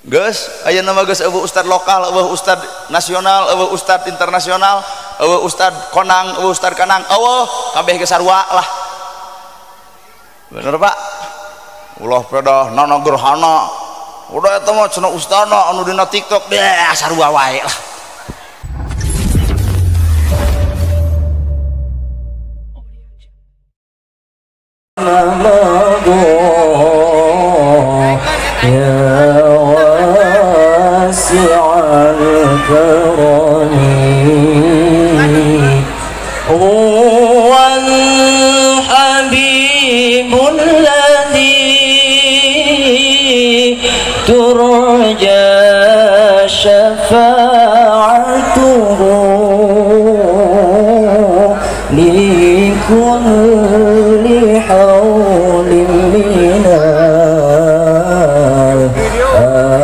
Geus ayeuna mah geus eueuh ustad lokal, eueuh ustad nasional, eueuh ustad internasional, eueuh ustad konang, eueuh ustad kanang, eueuh kabeh geus sarua lah. Bener Pak? Ulah pedah nana gerhana. Udah eta mah cenah ustadna anu dina TikTok deh sarua wae lah. Ya wasi'al karami huwal habibul ladzi turja syafa'atuhu likulli hawlin minal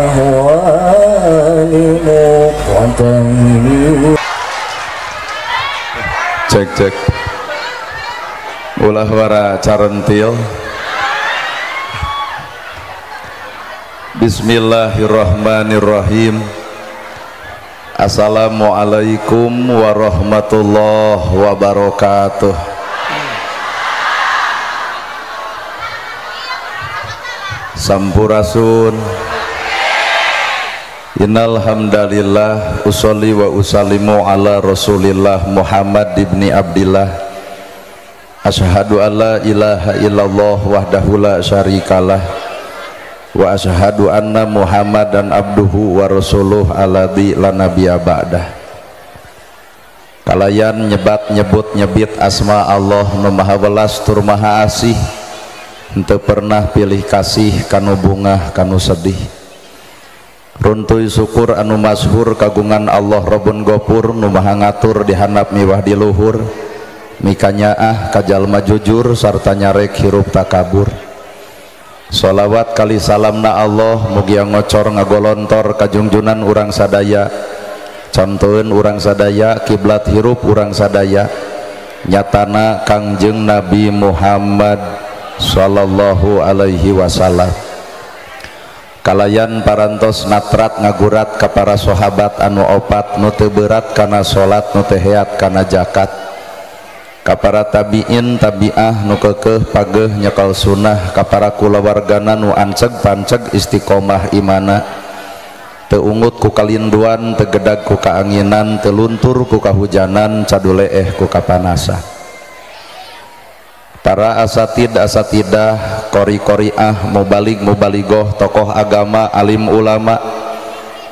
ahwali muqtahim. Cek cek ulah wara carentil. Bismillahirrahmanirrahim. Assalamualaikum warahmatullahi wabarakatuh. Sampurasun. Innal hamdalillah usolli wa usallimu ala Rasulillah Muhammad ibni Abdillah. Asyhadu an la ilaha illallah wahdahu la syarikalah wa asyhadu anna Muhammadan abduhu wa rasuluh alladzi la nabiyya ba'dah. Kalayan nyebat nyebut nyebit asma Allah nu maha welas tur maha asih, henteu pernah pilih kasih kanu bungah kanu sedih. Runtuy syukur anu masyhur kagungan Allah Rabbun Gofur nu maha ngatur di handap miwah di luhur, mikanyaah ka jalma jujur sarta nyarek hirup takabur. Sholawat kali salamna Allah mugia ngocor ngagolontor kajungjunan urang sadaya, contoheun urang sadaya, kiblat hirup urang sadaya, nyatana Kangjeng Nabi Muhammad sallallahu alaihi wasallam. Kalayan parantos natrat ngagurat ka para sahabat anu opat nu teu berat kana salat nu teu heat kana zakat, ka para tabiin tabiah nu keukeuh pageuh nyekel sunnah, ka para kulawargana nu anceg panceg istiqomah imana, teu ungut ku kalinduan, teu gedag ku kaanginan, teu luntur ku kahujanan, caduleeh ku kapanasan. Para asatid asatidah, kori-koriah, mubalig mubaligoh, tokoh agama, alim ulama,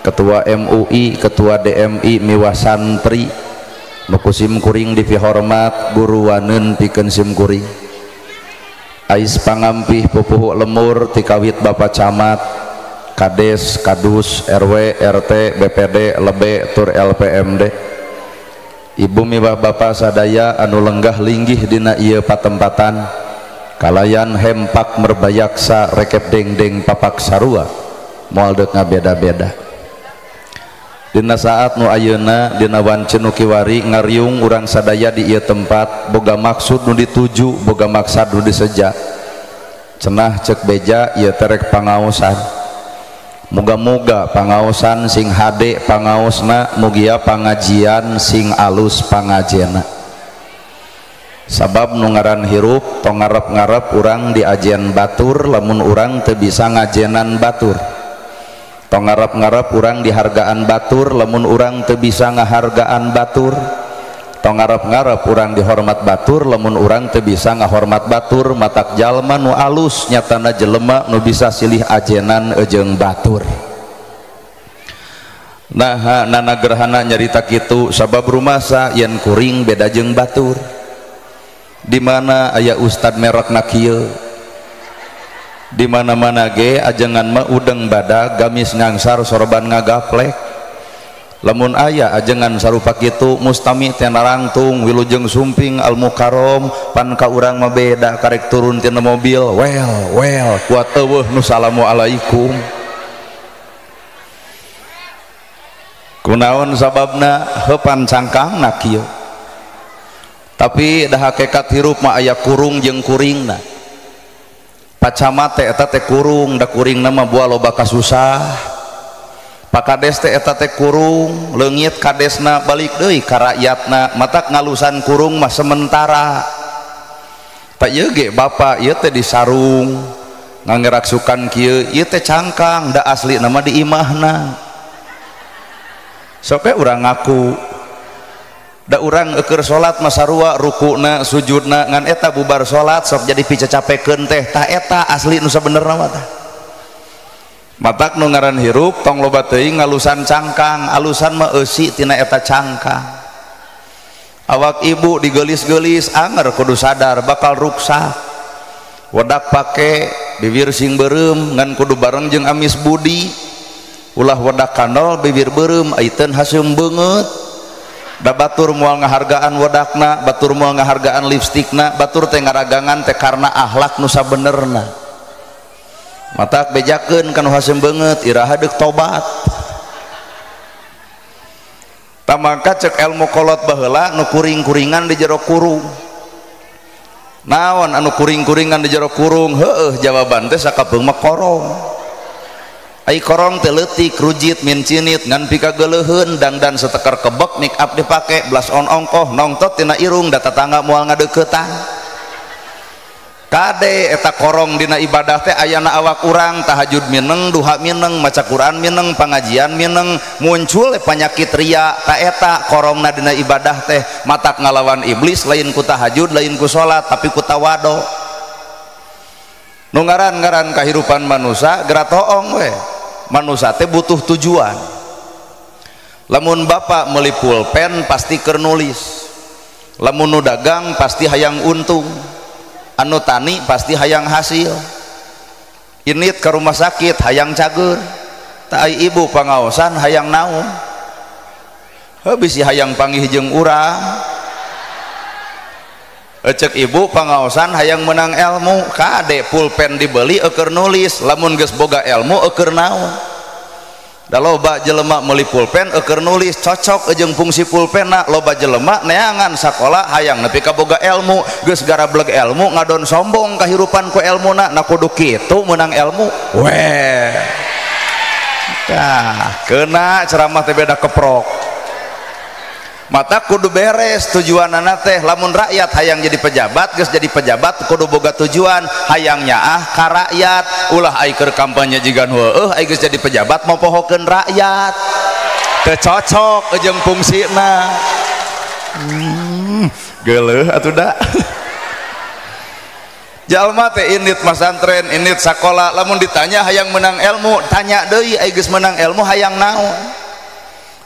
ketua MUI, ketua DMI, miwah santri nu ku sim kuring dipihormat, guru waneun pikeun sim kuring. Ais pangampih pupuhu lemur tikawit bapak camat, kades, kadus, RW, RT, BPD, lebe, tur LPMD. Ibu miwah bapa sadaya anu lenggah linggih dina ieu patempatan, kalayan hempak merbayaksa rekep dengdeng papak sarua moal deuk ngabeda-beda. Dina saat nu ayeuna dina wanci nu kiwari ngariung urang sadaya di ieu tempat boga maksud nu dituju, boga maksad nu diseja. Cenah cek beja ieu terek pangaosan. Muga-muga pangaosan sing hade pangaosna, mugia pangajian sing alus pangajena. Sabab nu ngaran hirup tong ngarep-ngarep urang diajen batur lamun urang teu bisa ngajenan batur. Tong ngarep-ngarep urang dihargaan batur lamun urang teu bisa ngahargaan batur. Tong ngarep-ngarep urang dihormat batur lamun urang teu bisa ngahormat batur. Matak jalma nu alus nyatana jelema nu bisa silih ajenan jeung batur. Nah, nana gerhana nyarita kitu sabab rumasa yen kuring beda jeung batur. Di mana aya ustad merekna kieu, di mana-mana ge ajengan mah udeng badag gamis ngangsar sorban ngagaplek. Lamun aya ajengan sarupa kitu mustami teh narangtung wilujeng sumping al mukarrom pan ka urang mah beda karek turun tina mobil well kuat eueuh nu salamualaikum. Kunaon sababna heupan cangkangna kieu. Tapi dah hakikat hirup mah aya kurung jeung kuringna. Pacamate eta teh kurung, da kuringna mah buah loba kasusah. Pak Kades teh eta teh kurung leungit kadesna balik deui ka rakyatna matak ngalusan kurung mah sementara. Tak ieu ge bapak ieu teh disarung ngangeraksukan kieu ieu teh cangkang da asli nama di imahna. Sok we urang ngaku da urang eueur salat mah sarua rukuna sujudna ngan eta bubar salat sok jadi picacapekeun teh tah eta asli nu sabenerna mah tah. Matak nu ngaran hirup tong loba teuing ngalusan cangkang, alusan mah eusi tina eta cangkang. Awak ibu digelis-gelis anger kudu sadar bakal ruksak. Wedak pake bibir sing beureum ngan kudu bareng jeung amis budi. Ulah wedak kandol bibir beureum aiteun haseum beungeut. Da batur moal ngahargaan wedakna, batur moal ngahargaan lipstikna, batur teh ngaragangan teh karena akhlak nu sabenerna. Matak bejakeun kanu haseum beungeut iraha deuk tobat. Tamangka cek ilmu kolot baheula nu kuring-kuringan di jero kurung. Naon anu kuring-kuringan di jero kurung? Heueuh jawaban teh sakapeung mah korong. Ai korong teh leutik rujit mincinit ngan pikageuleuheun dangdan seteker kebek make up dipake blas on ongkoh nongtot tina irung da tatangga moal ngadeuketan. Kade eta korong dina ibadah teh ayana awak urang tahajud mineng duha mineng maca Quran mineng pangajian mineng muncul penyakit ria ta eta korongna dina ibadah teh matak ngalawan iblis lain ku tahajud lain ku salat tapi ku tawado. Nu ngaran-ngaran kahirupan manusia geura toong we. Manusia teh butuh tujuan. Lamun bapak meuli pulpen pasti keur nulis, lamun nu dagang pasti hayang untung, anu tani pasti hayang hasil, init ke rumah sakit hayang cager, tai ibu pangaosan hayang naon, heuh bisi hayang panggih jeung urang. Cek ibu pangaosan hayang menang ilmu, kade pulpen dibeli eueur nulis, lamun geus boga ilmu eueur naon. Da loba jelema meuli pulpen eueur nulis, cocok jeung fungsi pulpenna. Loba jelema neangan sakola hayang nepi ka boga ilmu, geus garableg ilmu ngadon sombong kahirupan ku elmuna, na kudu kitu meunang ilmu weh. Tah kena ceramah teh beda keprok. Mata kudu beres tujuanana teh. Lamun rakyat hayang jadi pejabat, geus jadi pejabat kudu boga tujuan hayang nyaah ka rakyat, ulah ai keur kampanye jiga nu heueuh ai geus jadi pejabat mopohokeun rakyat teu cocok jeung fungsina. Geuleuh atuh da. Jalma teh indit masantren, indit sakola, lamun ditanya hayang menang ilmu, tanya deui ai geus menang ilmu hayang naon.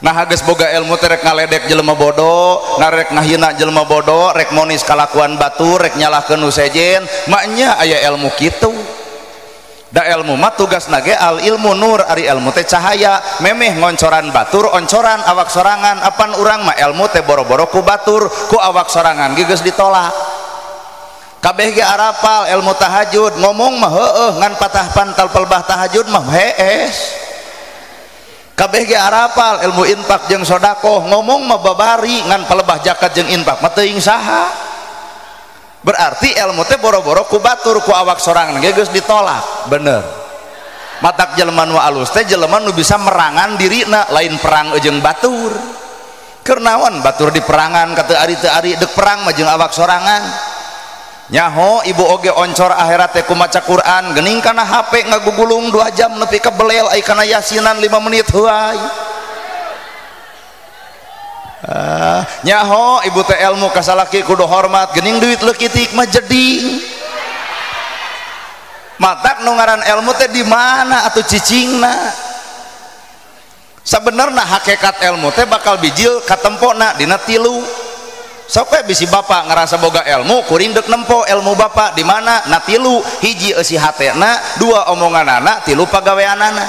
Nah geus boga ilmu teh rek ngaledek jelema bodoh, ngarek ngahina jelema bodoh, rek monis kalakuan batur, rek nyalahkeun nu sejen, maknya aya ilmu kitu. Da ilmu mah tugasna ge al ilmu nur, ari ilmu teh cahaya, memeh ngoncoran batur, oncoran awak sorangan, apan urang mah ilmu teh boro-boro ku batur, ku awak sorangan ge geus ditolak. Kabeh ge arapal ilmu tahajud, ngomong mah heueuh ngan patah pantal pelbah tahajud mah hees. Kabeh ge arapal ilmu infak jeung sodakoh, ngomong mah babari ngan palebah zakat jeung infak mah teuing saha. Berarti ilmu teh boro-boro ku batur, ku awak sorangan ge geus ditolak. Bener. Matak jelema nu alus teh jelema nu bisa merangan dirina, lain perang jeung batur. Keur naon batur diperangan ka teu ari teu ari deuk perang mah jeung awak sorangan. Nyaho ibu oge oncor akhirat teh ku maca Quran geuning kana HP ngagugulung 2 jam nepi ka belel ai kana yasinan 5 menit heuay. Nyaho ibu teh ilmu ka salaki kudu hormat geuning duit leukitik mah jeding. Matak nu ngaran ilmu teh di mana atuh cicingna? Sabenerna hakikat ilmu teh bakal bijil katempona dina tilu. Sok we bisi bapak ngerasa boga ilmu kuring deuk nempo ilmu bapak di mana? Na tilu, hiji eusi hatena, dua omonganana, tilu pagaweanana.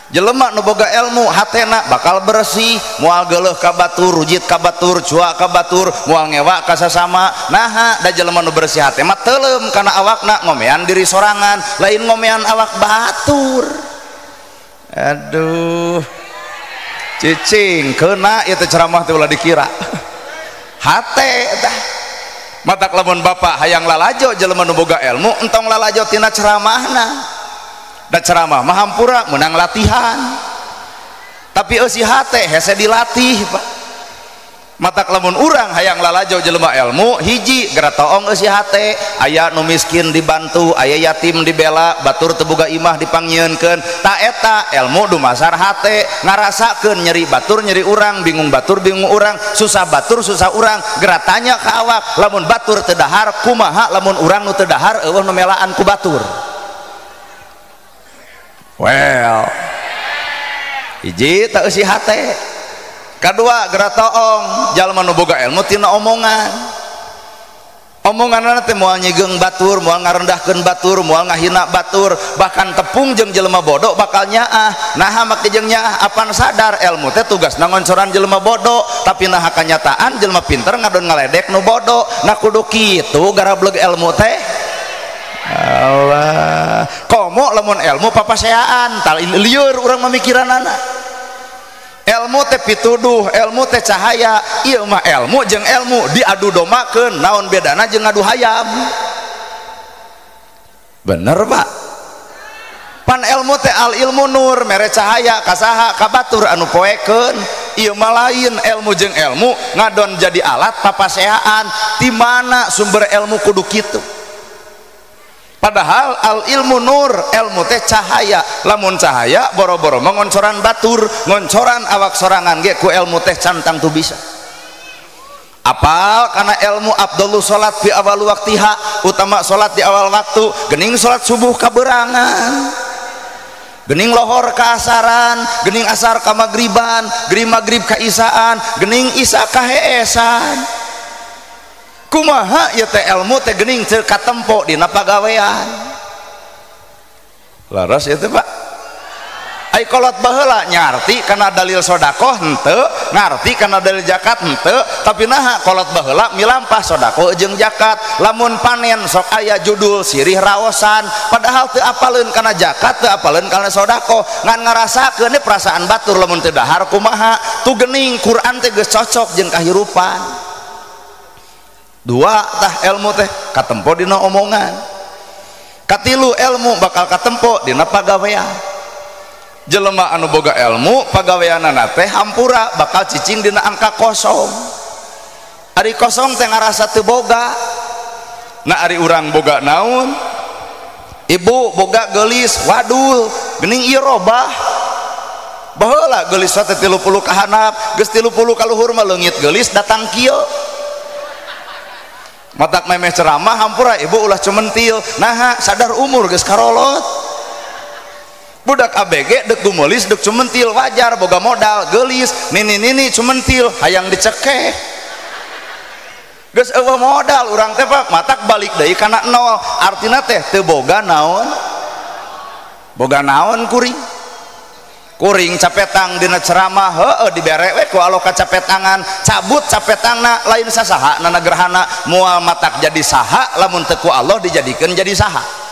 Jelema nu boga ilmu hatena bakal bersih, moal geuleuh ka batur, rujit ka batur, cua ka batur, moal ngewa ka sasama. Naha da jelema nu bersih hate mah teuleum kana awakna, ngomean diri sorangan, lain ngomean awak batur. Aduh. Cicing kena ieu teh ceramah teh ulah dikira. Hate tah. Matak lamun bapak hayang lalajo jelema nu boga ilmu entong lalajo tina ceramahna. Da ceramah mah hampura meunang latihan. Tapi eusi hate hese dilatih Pak. Matak lamun urang hayang lalajo jelema ilmu hiji geura toong eusi hate, aya nu miskin dibantu, aya yatim dibela, batur teu boga imah dipangnyieunkeun. Ta eta ilmu dumasar hate, ngarasakeun nyeri batur nyeri urang, bingung batur bingung urang, susah batur susah urang. Geura tanya ka awak, lamun batur teu dahar kumaha lamun urang nu teu dahar eueuh nu melaan ku batur. Well, hiji tak eusi hate. Kedua geura toong jalma nu boga ilmu tina omongan. Omonganna teh moal nyigeung batur, moal ngarendahkeun batur, moal ngahina batur, bahkan tepung jeung jelema bodoh bakal nyaah. Naha make jeung nyaah apan sadar ilmu teh tugasna ngoncoran jelema bodoh, tapi naha kanyataan jelema pinter ngadon ngaledek nu bodoh. Nah kudu kitu garableg ilmu teh. Allah, komo lamun ilmu papaseaan, tal lieur urang mamikiranana. Ilmu teh pituduh, ilmu teh cahaya, ieu mah ilmu jeung ilmu diadu domakeun, naon bedana jeung ngadu hayam. Bener Pak? Pan ilmu teh al ilmu nur, mere cahaya kasaha ka batur anu poekeun. Ieu mah lain ilmu jeung ilmu ngadon jadi alat papaseaan. Ti mana sumber ilmu kudu kitu? Padahal al ilmu nur, ilmu teh cahaya. Lamun cahaya boro-boro mengoncoran batur, ngoncoran awak sorangan ge ku ilmu teh cantang tu bisa. Apal karena ilmu abdullu salat fi awal waktiha, utama salat di awal waktu, gening salat subuh kaberangan, gening lohor ka asaran, gening asar ka magriban, gening magrib ka isaan, gening isa ka heesan. Kumaha ieu teh ilmu teh geuning teu katempo dina pagawean. Laras ieu teh Pak. Ai kolot baheula nyarti kana dalil sedekah henteu, ngarti kana dalil zakat henteu, tapi naha kolot baheula milampah sedekah jeung zakat. Lamun panen sok aya judul sirih raosan, padahal teu apaleun kana zakat, teu apaleun kana sedekah, ngan ngarasakeun perasaan batur lamun teu dahar kumaha. Tu geuning Quran teh geus cocok jeung kahirupan. Dua tah ilmu teh katempo dina omongan. Katilu ilmu bakal katempo dina pagawean. Jelema anu boga ilmu pagaweanana teh hampura bakal cicing dina angka kosong. Ari kosong teh ngarasa teu boga. Nah ari urang boga naon? Ibu boga geulis wadul geuning ieu robah. Baheula geulis teh 30 ka handap, geus 30 ka luhur mah leungit geulis datang kieu. Matak memeh ceramah hampura ibu ulah cumentil, naha sadar umur geus karolot. Budak ABG dek gumulis dek cumentil wajar boga modal geulis nini-nini cumentil hayang dicekeh. Geus eueuh modal urang teh Pak, matak balik deui kana nol, artina teh teu boga naon. Boga naon kuring. Kuring capetang dina ceramah heueuh dibere we ku aloka capetangan, cabut capetangna lain sasaha nana gerhana moal matak jadi saha lamun teu ku Allah dijadikeun jadi saha.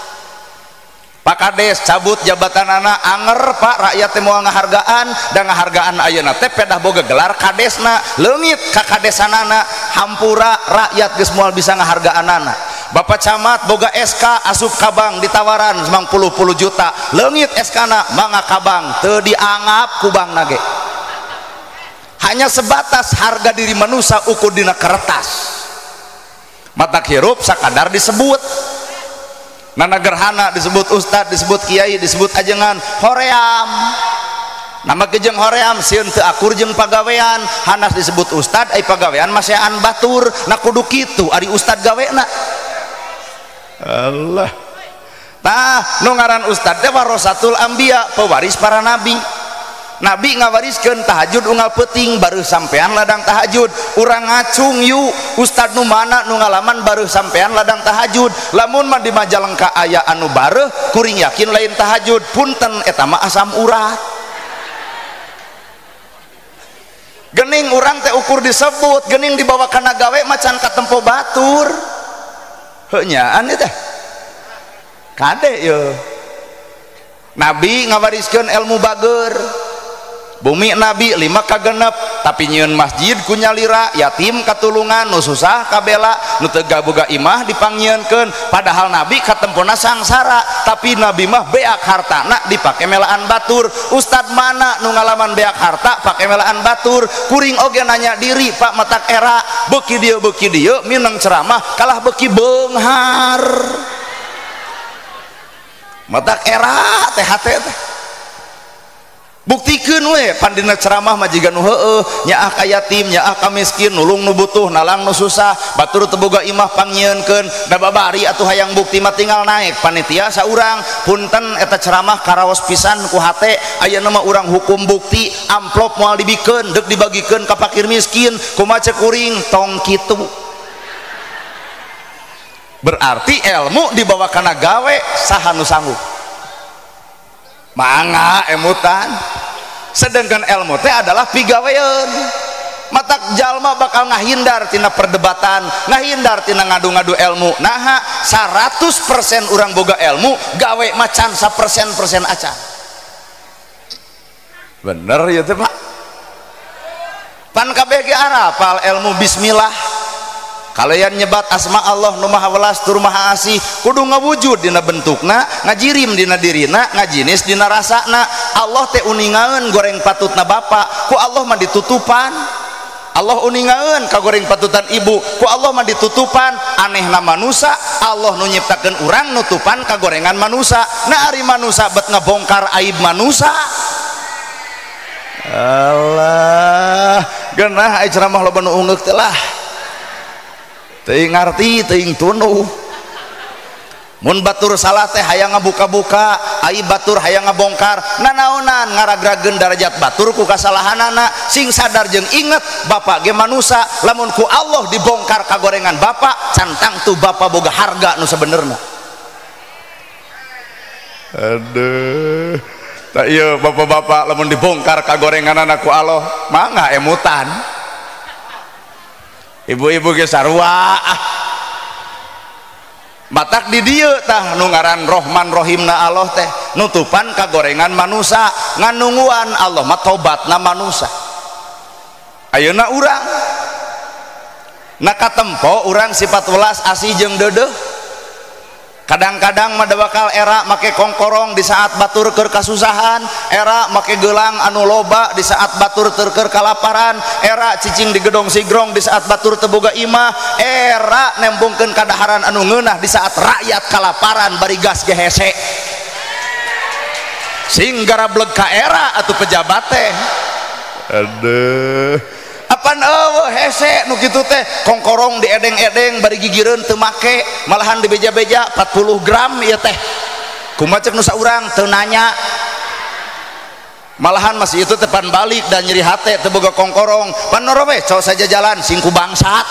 Pak Kades cabut jabatanana anger Pak, rakyat teh moal ngahargaan da ngahargaan ayeuna teh pedah boga gelar kadesna, leungit ka kadesanana hampura rakyat geus moal bisa ngahargaanana. Bapak camat boga SK asup ka bank ditawaran 90 juta, leungit SK na mangga ka bank teu dianggap ku bank nage. Hanya sebatas harga diri manusia ukur dina kertas. Matak hirup sakadar disebut. Nana gerhana disebut ustad, disebut kiai, disebut ajengan, hoream. Nama kejeng hoream sieun teu akur jeung pagawean, hanas disebut ustad ai pagawean masean batur, na kudu kitu ari ustad gawena. Allah. Tah nu ngaran ustad teh warasatul anbiya, pewaris para nabi. Nabi ngawariskeun tahajud unggal peuting baru sampean ladang tahajud. Urang ngacung yuk ustad nu mana nu ngalaman baru sampean ladang tahajud. Lamun mah di Majalengka aya anu bareuh kuring yakin lain tahajud, punten eta mah asam urat. Gening urang teh ukur disebut, gening dibawa kana gawe macan katempo batur. Heuh nyaan teh. Kade ye. Nabi ngawariskeun ilmu bager. Bumi Nabi 5 ka 6 tapi nyieun masjid ku nyalira, yatim katulungan, nu susah kabela, nu teu boga imah dipangnyieunkeun. Padahal Nabi katempona sangsara, tapi Nabi mah beak hartana dipake melaan batur. Ustad mana nu ngalaman beak harta pake melaan batur? Kuring oge nanya diri Pak, matak era beuki dieu mineng ceramah kalah beuki beunghar. Matak era teh hate teh. Buktikeun we pan dina ceramah mah jiga nu heueuh, nyaah ka yatim, nyaah ka miskin, nulung nu butuh, nalang nu susah, batur teu boga imah pangnyieunkeun. Da babari atuh hayang bukti mah tinggal naik panitia saurang, punten eta ceramah karaos pisan ku hate, ayeuna mah urang hukum bukti, amplop moal dibikeun, deuk dibagikeun ka fakir miskin, kumaha ceuk kuring tong kitu. Berarti ilmu dibawa kana gawe saha nu sanggup. Mangga emutan. Sedangkan ilmu teh adalah pigaweun. Matak jalma bakal ngahindar tina perdebatan, ngahindar tina ngadu-ngadu ilmu. Naha 100% urang boga ilmu, gawe macan 1% acan. Bener ya teh Pak? Pan kabeh ge arapal ilmu bismillah. Kalian nyebat asma Allah nu maha welas tur maha asih, kudu ngawujud dina bentukna, ngajirim dina dirina, ngajinis dina rasana. Allah teh uningaeun goreng patutna bapa, ku Allah mah ditutupan. Allah uningaeun ka goreng patutan ibu, ku Allah mah ditutupan. Anehna manusa, Allah nu nyiptakeun urang nutupan ka gorengan manusa. Nah ari manusa bet ngabongkar aib manusa. Allah, geunah ai ceramah loba nu ungeuk teh lah. Teuing ngarti, teuing tunduh. Mun batur salah teh hayang ngabuka-buka, ai batur hayang ngabongkar. Nanaonan ngaragrageun darajat batur ku kasalahanana. Sing sadar jeung inget bapak ge manusa, lamun ku Allah dibongkar kagorengan bapak, cantang tu bapak boga harga nu sabenerna. Aduh, tak ieu bapak-bapak lamun dibongkar kagorenganana ku Allah, mangga emutan. Ibu-ibu ge sarua ah. Matak di dieu tah nu ngaran Rohman Rohimna Allah teh nutupan kagorengan manusa, nganungguan Allah mah tobatna manusa. Ayeuna urang na katempo urang sifat welas asih jeung deudeuh. Kadang-kadang mah bakal era make kongkorong di saat batur keur kasusahan, era make gelang anu loba di saat batur keur kalaparan, era cicing di gedong sigrong di saat batur teu boga imah, era nembongkeun kadaharan anu ngeunah di saat rakyat kalaparan bari gas ge hese. Sing garableg ka era atuh pejabat teh. Aduh. Apan eueuh hese nu kitu teh kongkorong diedeng-edeng bari gigireun teu make, malahan dibeja-beja 40 gram ieu teh. Kumaha ceuk nu saurang teu nanya. Malahan masih itu teh pan balik dan nyeri hate teu boga kongkorong. Pan noro we cowok saja jalan sing ku bangsat.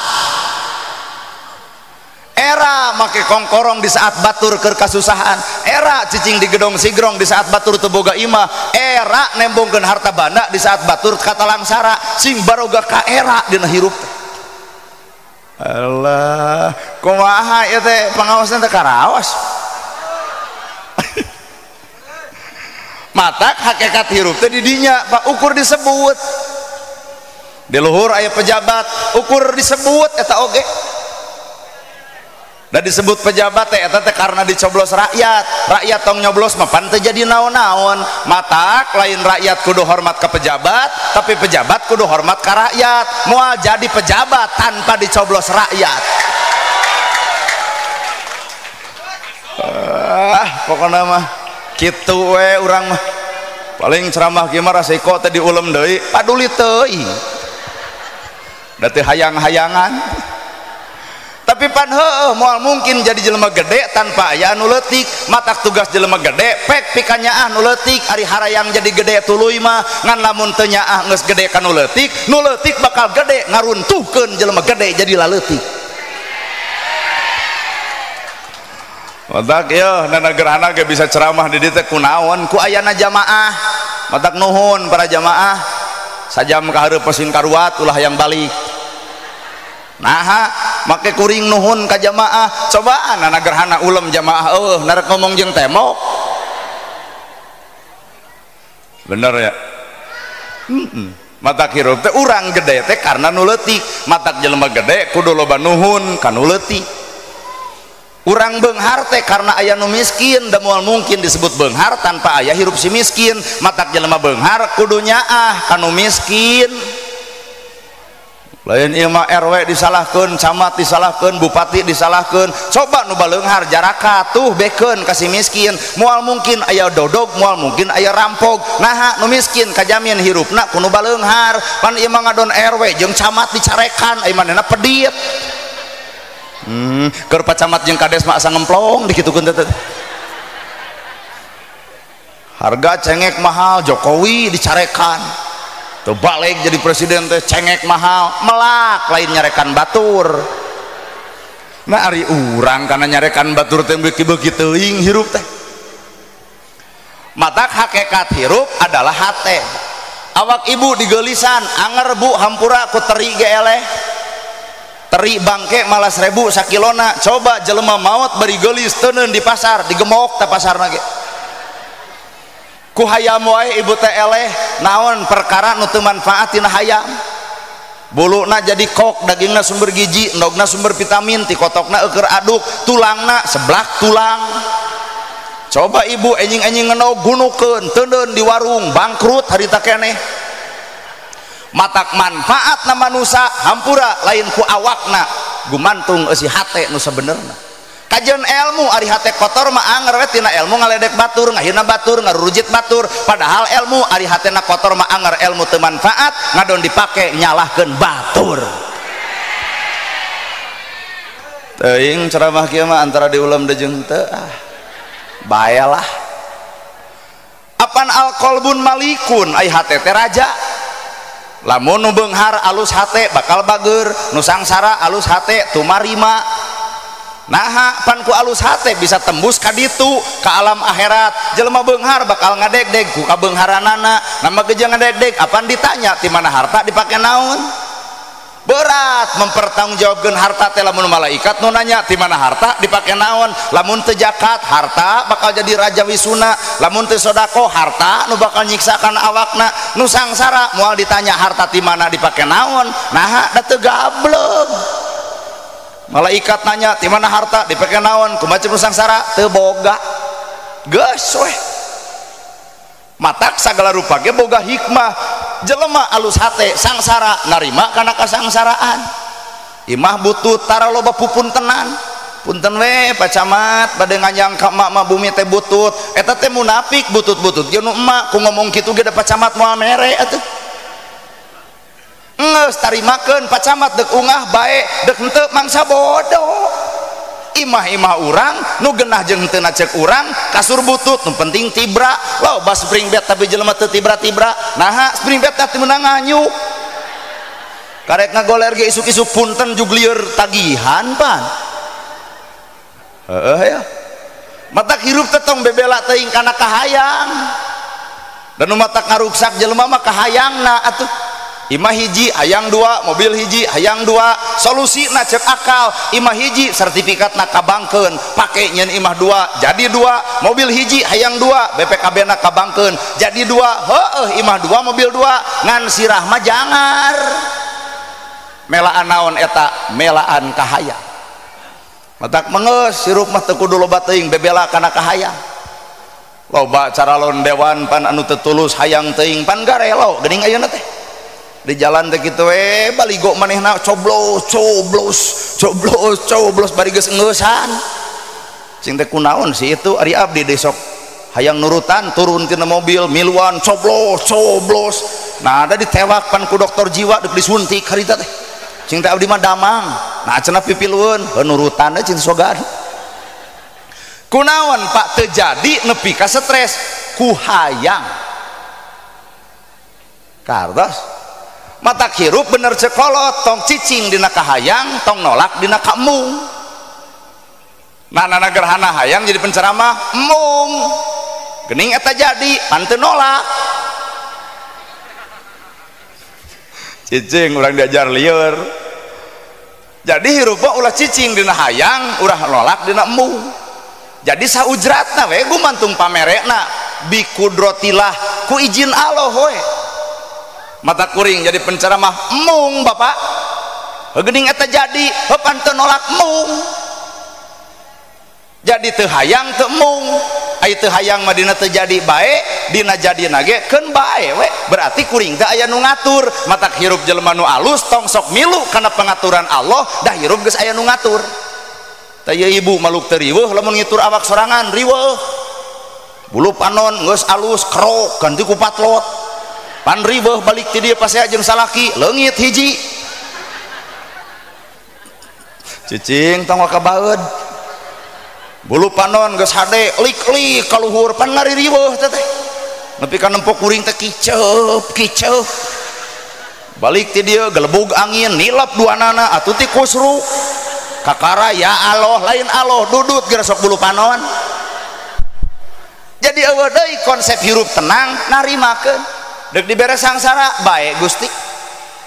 Era make kongkorong di saat batur keur kasusahan, era cicing di gedong sigrong di saat batur teu boga imah, era nembongkeun harta banda di saat batur katalangsara, sing baroga ka era dina hirup. Allah, kumaha ieu teh pangaosna teh karaos. Matak hakikat hirup teh di dinya, Pak, ukur disebut. Di luhur aya pejabat, ukur disebut eta oge. Dan disebut pejabat teh eta teh karena dicoblos rakyat. Rakyat tong nyoblos mah pan teu jadi naon-naon. Matak lain rakyat kudu hormat ke pejabat, tapi pejabat kudu hormat ke rakyat. Moal jadi pejabat tanpa dicoblos rakyat. Pokona mah kitu we urang mah. Paling ceramah kieu mah rasiko teh diulem deui, paduli teuing. Da teu hayang-hayangan. Tapi pan heueuh moal mungkin jadi jelema gede tanpa aya anu leutik. Matak tugas jelema gede pek pikanyaah nu leutik. Ari harayang jadi gede tuluy mah, ngan lamun teu nyaah geus gede ka nu leutik, nu leutik bakal gede ngaruntuhkeun jelema gede jadi laleutik. Matak ieu nana gerhana ge bisa ceramah di dieu teh kunaon ku ayana jamaah. Matak nuhun para jamaah, sajam ka hareup pesing karuat ulah hayang balik. Naha make kuring nuhun ka jamaah, cobaan anak gerhana ulem jamaah eueuh narek ngomong jeung tembok. Bener ya? Matak hirup teh urang gede teh karena nu leutik. Matak jelema gede kudu loba nuhun ka nu leutik. Urang beunghar teh karena aya nu miskin, da moal mungkin disebut beunghar tanpa aya hirup si miskin. Matak jelema beunghar kudu nyaah ka nu miskin. Lain ieu mah RW disalahkeun, camat disalahkeun, bupati disalahkeun. Coba nu baleunghar jaraka tuh bekeun ka si miskin. Moal mungkin aya dodog, moal mungkin aya rampog. Naha nu miskin kajamin hirupna ku nu baleunghar. Pan ieu mah ngadon RW jeung camat dicarekan, ai manehna pedit. Keur pacamat jeung kades mah asa ngemplong dikitukeun teh. Harga cengek mahal, Jokowi dicarekan. Tuh balik jadi presiden teh cengek mahal, melak lain nyarekan batur. Nah ari urang kana nyarekan batur teh beuki-beuki teuing hirup teh. Matak hakikat hirup adalah hate. Awak ibu digeulisan, anger bu hampura ku teri ge eleh. Teri bangke malas ribu sakilona. Coba jelema maot bari geulis teuneun di pasar, digemok ta pasarna ge. Ku hayam wae ibu teh eleh, naon perkara nu teu manfaat tina hayam. Buluna jadi kok, dagingna sumber gizi, endogna sumber vitamin, ti kotokna eueur aduk, tulangna seblak tulang. Coba ibu enjing-enjing ngenog gunukeun, teuneun di warung, bangkrut harita keneh. Matak manfaatna manusa hampura lain ku awakna, gumantung eusi hate nu sabenerna. Kajian ilmu ari hate kotor mah anger we tina ilmu ngaledek batur, ngahina batur, ngarurujit batur. Padahal ilmu ari hatena kotor mah anger ilmu teu manfaat, ngadon dipake nyalahkeun batur. Teuing ceramah kieu mah antara diulem jeung teu ah. Baelah. Apan alqalbun malikun ai hate teh raja. Lamun nu beunghar alus hate bakal bager, nu sangsara alus hate tumarima. Naha pan ku alus hate bisa tembus ka ditu ka alam akhirat. Jelema beunghar bakal ngadegdeg ku kabeungharanana. Nama geus ngadegdeg apan ditanya ti mana harta dipake naon? Berat mempertanggungjawabkeun harta teh lamun malaikat nu nanya ti mana harta dipake naon. Lamun teu zakat harta bakal jadi raja wisuna, lamun teu sedekah harta nu bakal nyiksakan awakna. Nu sangsara moal ditanya harta ti mana dipake naon, naha da teu gableg. Malaikat nanya ti mana harta dipake naon, kumaha nu sangsara teu boga. Geus weh. Matak sagala rupa ge boga hikmah. Jelema alus hate sangsara narima kana kasangsaraan. Imah butut tara loba pupuntenan. Punten we Pak Camat bade nganyang ka emak mah bumi teh butut. Eta teh munafik butut-butut ge nu emak ku ngomong kitu ge da Pak Camat moal mere atuh. Geus tarimakeun Pak Camat deuk ungah bae deuk henteu mangsa bodoh. Imah-imah urang nu genah jeung henteu nacek urang kasur butut nu penting tibra. Loba spring bed tapi jelema teu tibra-tibra. Naha spring bed teh meunang nganyuk. Karek ngagoler ge isuk-isuk punten juglieur tagihan pan. Heeh ya. Matak hirup teh tong bebela teuing kana kahayang. Dan nu matak ngaruksak jelema mah kahayangna atuh. Imah hiji hayang dua, mobil hiji hayang dua, solusina cek akal. Imah hiji sertifikatna kabangkeun, pake nyeun imah dua jadi dua, mobil hiji hayang dua, BPKB na kabangkeun jadi dua. Heueuh imah dua mobil dua, ngan sirah mah jangar. Melaan naon eta? Melaan kahayang. Matak mengeus hirup mah teu kudu loba teuing bebela kana kahayang. Loba caralon dewan pan anu teu tulus hayang teuing pan garelo geuning ayeuna teh. Di jalan teh kitu we baligo manehna coblos coblos coblos coblos bari geus engeusan. Cing teh kunaon sih itu ari abdi besok hayang nurutan turun tina mobil miluan coblos coblos. Nah ada ditewak pan ku dokter jiwa deuk disuntik harita teh. Cing teh abdi mah damang. Nah cenah pipilueun heuh nurutan we cing sogan. Kunaon Pak teu jadi nepi ka stres ku hayang. Kartos matak hirup bener cekolot tong cicing dina kahayang tong nolak dina kaemung. Nah nana gerhana hayang jadi penceramah emung gening eta jadi pan teu nolak. Cicing urang diajar lieur. Jadi hirup mah ulah cicing dina hayang ulah nolak dina emung. Jadi saujratna we gumantung pamerekna bikudrotillah ku izin Allah we. Mata kuring jadi penceramah mung bapak. Geuning eta jadi heupan teu nolak mung. Jadi teu hayang teu mung. Ai teu hayang mah dina teu jadi bae, dina jadina ge keun bae we. Berarti kuring teh aya nu ngatur. Matak hirup jelema nu alus tong sok milu kana pengaturan Allah, dah hirup geus aya nu ngatur. Tah ieu ibu maluk teu riweuh lamun ngitur awak sorangan riweuh. Bulu panon geus alus kerok ganti ku patlot. Pan riweuh balik ti dieu pasea jeung salaki leungit hiji. Cicing tong kabaeud. Bulu panon geus hade lik-lik kaluhur pan ngaririweuh teh teh. Nepi ka nempo kuring teh kiceup kiceup. Balik ti dieu gelebug angin nilep duanana atuh ti kusru. Kakara ya Allah lain Allah dudut geura sok bulu panon. Jadi eueuh deui konsep hirup tenang narimakeun. Deuk dibere sangsara bae Gusti.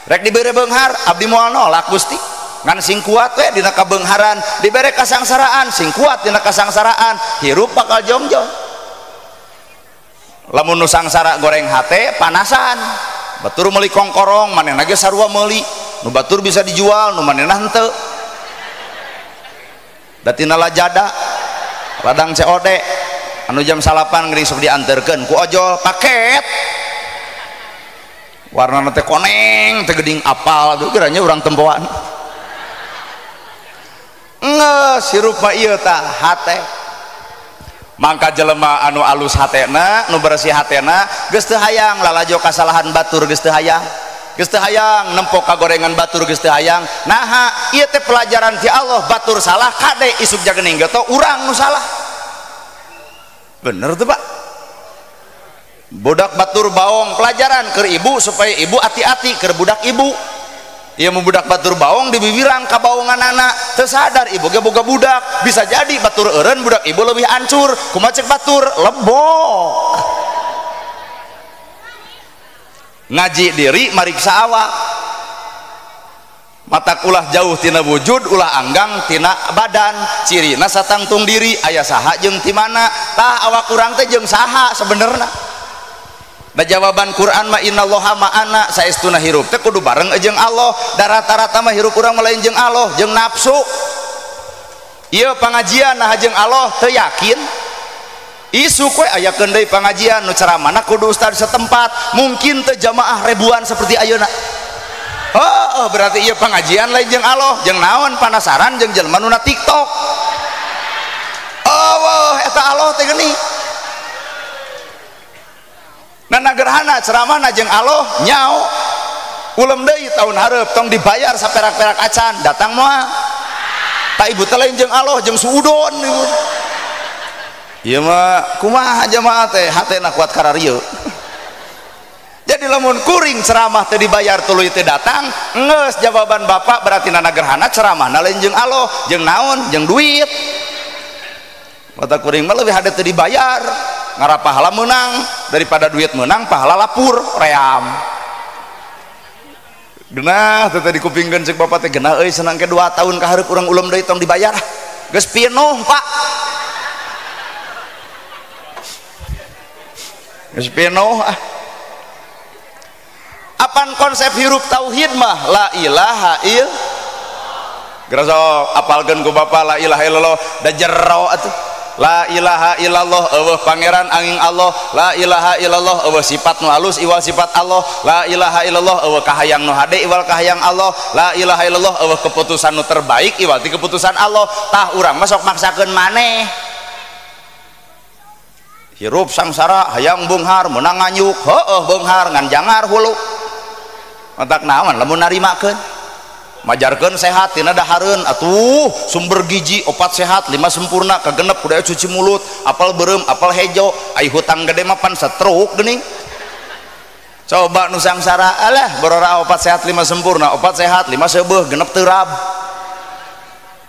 Rek dibere beunghar abdi moal nolak Gusti. Ngan sing kuat we dina kabeungharan, dibere kasangsaraan sing kuat dina kasangsaraan, hirup bakal jongjong. Lamun nu sangsara goreng hate panasan, batur meuli kongkorong manehna ge sarua meuli, nu batur bisa dijual nu manehna henteu. Da tina lajada ladang COD anu jam 9 geuning sok dianterkeun ku ojol paket. Warnana teh koneng teh geuning apal atuh kiranya urang tempoan. Ngeus hirup mah ieu tah hate. Mangka jelema anu alus hatena, nu bersih hatena, geus teu hayang lalajo kasalahan batur geus teu hayang. Geus teu hayang nempo kagorengan batur geus teu hayang. Naha ieu teh pelajaran ti Allah, batur salah kade isuk jagening geto urang nu salah. Bener tuh Pak. Budak batur baong pelajaran keur ibu supaya ibu hati-hati keur budak ibu. Ieu mun budak batur baong dibibirang ka baongan anak, teu sadar ibu ge boga budak, bisa jadi batur eureun budak ibu leuwih hancur, kumaha cek batur lebok. Ngaji diri mariksa awak. Matak ulah jauh tina wujud, ulah anggang tina badan, cirina satangtung diri aya saha jeung ti mana, tah awak urang teh jeung saha sebenarna. Da jawaban Quran mah innallaha ma'ana, saestuna hirup teh kudu bareng jeung Allah. Da rata-rata mah hirup urang mah lain jeung Allah, jeung nafsu. Ieu pangajian nah jeung Allah teu yakin. Isuk we ayakeun deui pangajian nu ceramahna kudu ustad setempat, mungkin teu jamaah ribuan seperti ayeuna. Heuh, berarti ieu pangajian lain jeung Allah, jeung naon panasaran jeung jelema nu na TikTok. Eueuh eta Allah teh geuning. Nana gerhana ceramahna jeung Allah nyao ulem deui tahun hareup tong dibayar saperak-perak acan datang moal. Ta ibu teh lain jeung Allah jeung suudon ibu. Ieu mah kumaha jamaah teh hatena kuat kararieu. Jadi lamun kuring ceramah teh dibayar tuluy teh datang geus jawaban bapak berarti nana gerhana ceramahna lain jeung Allah jeung naon jeung duit. Mata kuring mah leuwih hade teu dibayar. Ngarap pahala menang daripada duit menang pahala lapur ream. Genah teh tadi kupingkeun cek bapak teh genah euy senang ke 2 tahun ka hareup urang ulem deui tong dibayar. Geus pinuh Pak. Geus pinuh ah. Apan konsep hirup tauhid mah la ilaha ill. Geura sok apalkeun ku bapak la ilaha illallah da jero atuh. La ilaha illallah eueuh pangeran angin Allah, la ilaha illallah eueuh sifat nu alus iwal sifat Allah, la ilaha illallah eueuh kahayang nu hade iwal kahayang Allah, la ilaha illallah eueuh keputusan nu terbaik iwal ti keputusan Allah. Tah urang mah sok maksakeun maneh. Hirup sangsara hayang beunghar meunang nganyuk, heueuh beunghar ngan jangar hulu. Matak naon lamun narimakeun. Majarkeun sehat tina dahareun atuh sumber gizi 4 sehat 5 sempurna kagenep kudu cuci mulut apal beureum apal hejo ai hutang gede mah pan setruk geuning. Coba nu sangsara alah borora 4 sehat 5 sempurna 4 sehat 5 seubeuh genep teu rab.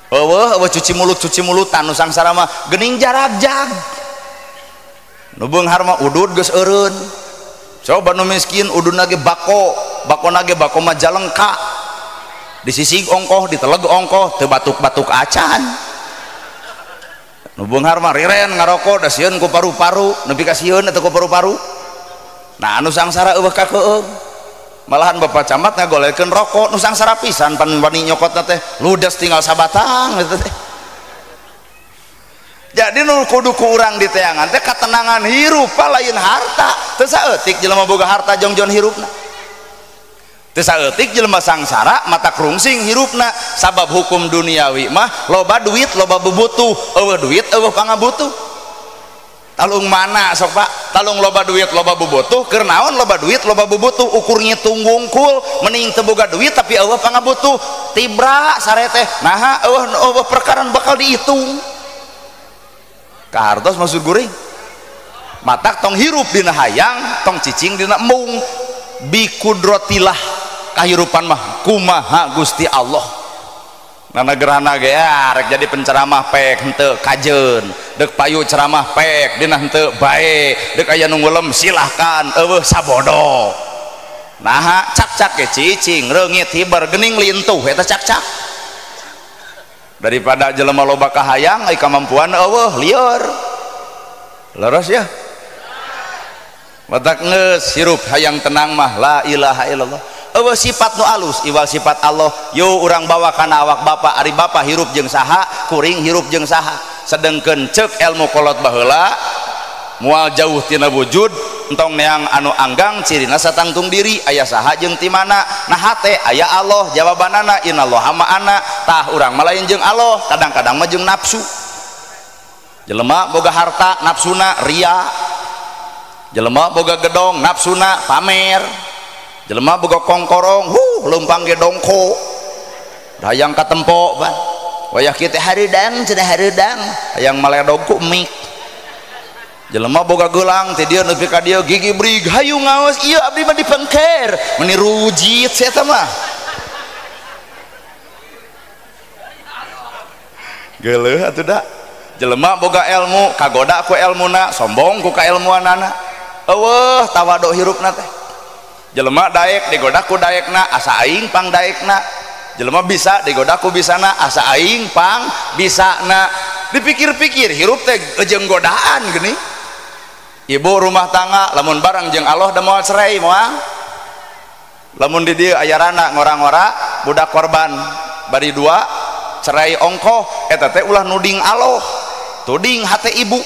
Eueuh eueuh cuci mulut cuci mulutan nu sangsara mah geuning jaragjag. Nu beunghar mah udud geus eureun. Coba nu miskin ududna ge bako, bakona ge bako Majalengka. Disisig ongkoh, diteleg ongkoh, teu batuk-batuk acan. Nu beunghar mah riren ngaroko da sieun ku paru-paru, nepi ka sieun eta ku paru-paru. Nah anu sangsara eueuh kakeung. Malahan bapak camat ngagolekeun rokok nu sangsara pisan pan wani nyokotna teh ludes tinggal sabatang gitu teh. Jadi nu kudu ku urang di teangan teh katenangan hirup lain harta. Teu saeutik jelema boga harta jongjon hirupna. Teu saeutik jelema sangsara mata krungsing hirupna sabab hukum duniawi mah loba duit loba bubutuh, eueuh duit eueuh pangabutuh. Talung mana sok Pak? Talung loba duit loba bubutuh, keur naon loba duit loba bubutuh, ukur ngitung wungkul mending teu boga duit tapi eueuh pangabutuh. Tibra sare teh naha eueuh perkara bakal dihitung. Kahartos maksud guring. Matak tong hirup dina hayang, tong cicing dina embung. Bi kudrotillah kahirupan mah kumaha Gusti Allah. Nana gerhana ge rek jadi penceramah pek henteu kajeun, deuk payu ceramah pek dina henteu bae, deuk aya nu ngulem silahkan eueuh sabodo. Naha cak-cak ge cicing reungit hiber geuning lintuh eta cak-cak. Daripada jelema loba kahayang ai kamampuan eueuh lieur. Leres ya? Matak geus hirup hayang tenang mah la ilaha illallah. Eueuh sifat nu alus iwal sifat Allah yo urang bawa kana awak bapak ari bapak hirup jeung saha kuring hirup jeung saha sedengkeun ceuk ilmu kolot baheula moal jauh tina wujud entong neang anu anggang cirina satangtung diri aya saha jeung ti mana nah hate aya Allah jawabanana innallaha ma'ana tah urang mah lain jeung Allah kadang-kadang mah jeung nafsu jelema boga harta nafsuna ria jelema boga gedong nafsuna pamer jelema boga kongkorong huh leumpang ge dongko hayang katempo ban wayah kieu teh hareudang cenah hareudang hayang maledog ku mik jelema boga geulang teh dieu nepi ka dieu gigi brig hayu ngaos ieu abdi mah dipengker meuni rujit sia eta mah geuleuh atuh da jelema boga ilmu kagoda ku elmuna sombong ku kailmuanana eueuh tawadu hirupna teh jelema daek digoda ku daekna asa aing pang daekna jelema bisa digoda ku bisana asa aing pang bisana dipikir-pikir hirup teh jeung godaan geuning ibu rumah tangga lamun barang jeung Allah da moal cerai moal lamun di dieu aya rana ngora-ngora budak korban bari dua cerai ongkoh eta teh ulah nuding Allah tuding hate ibu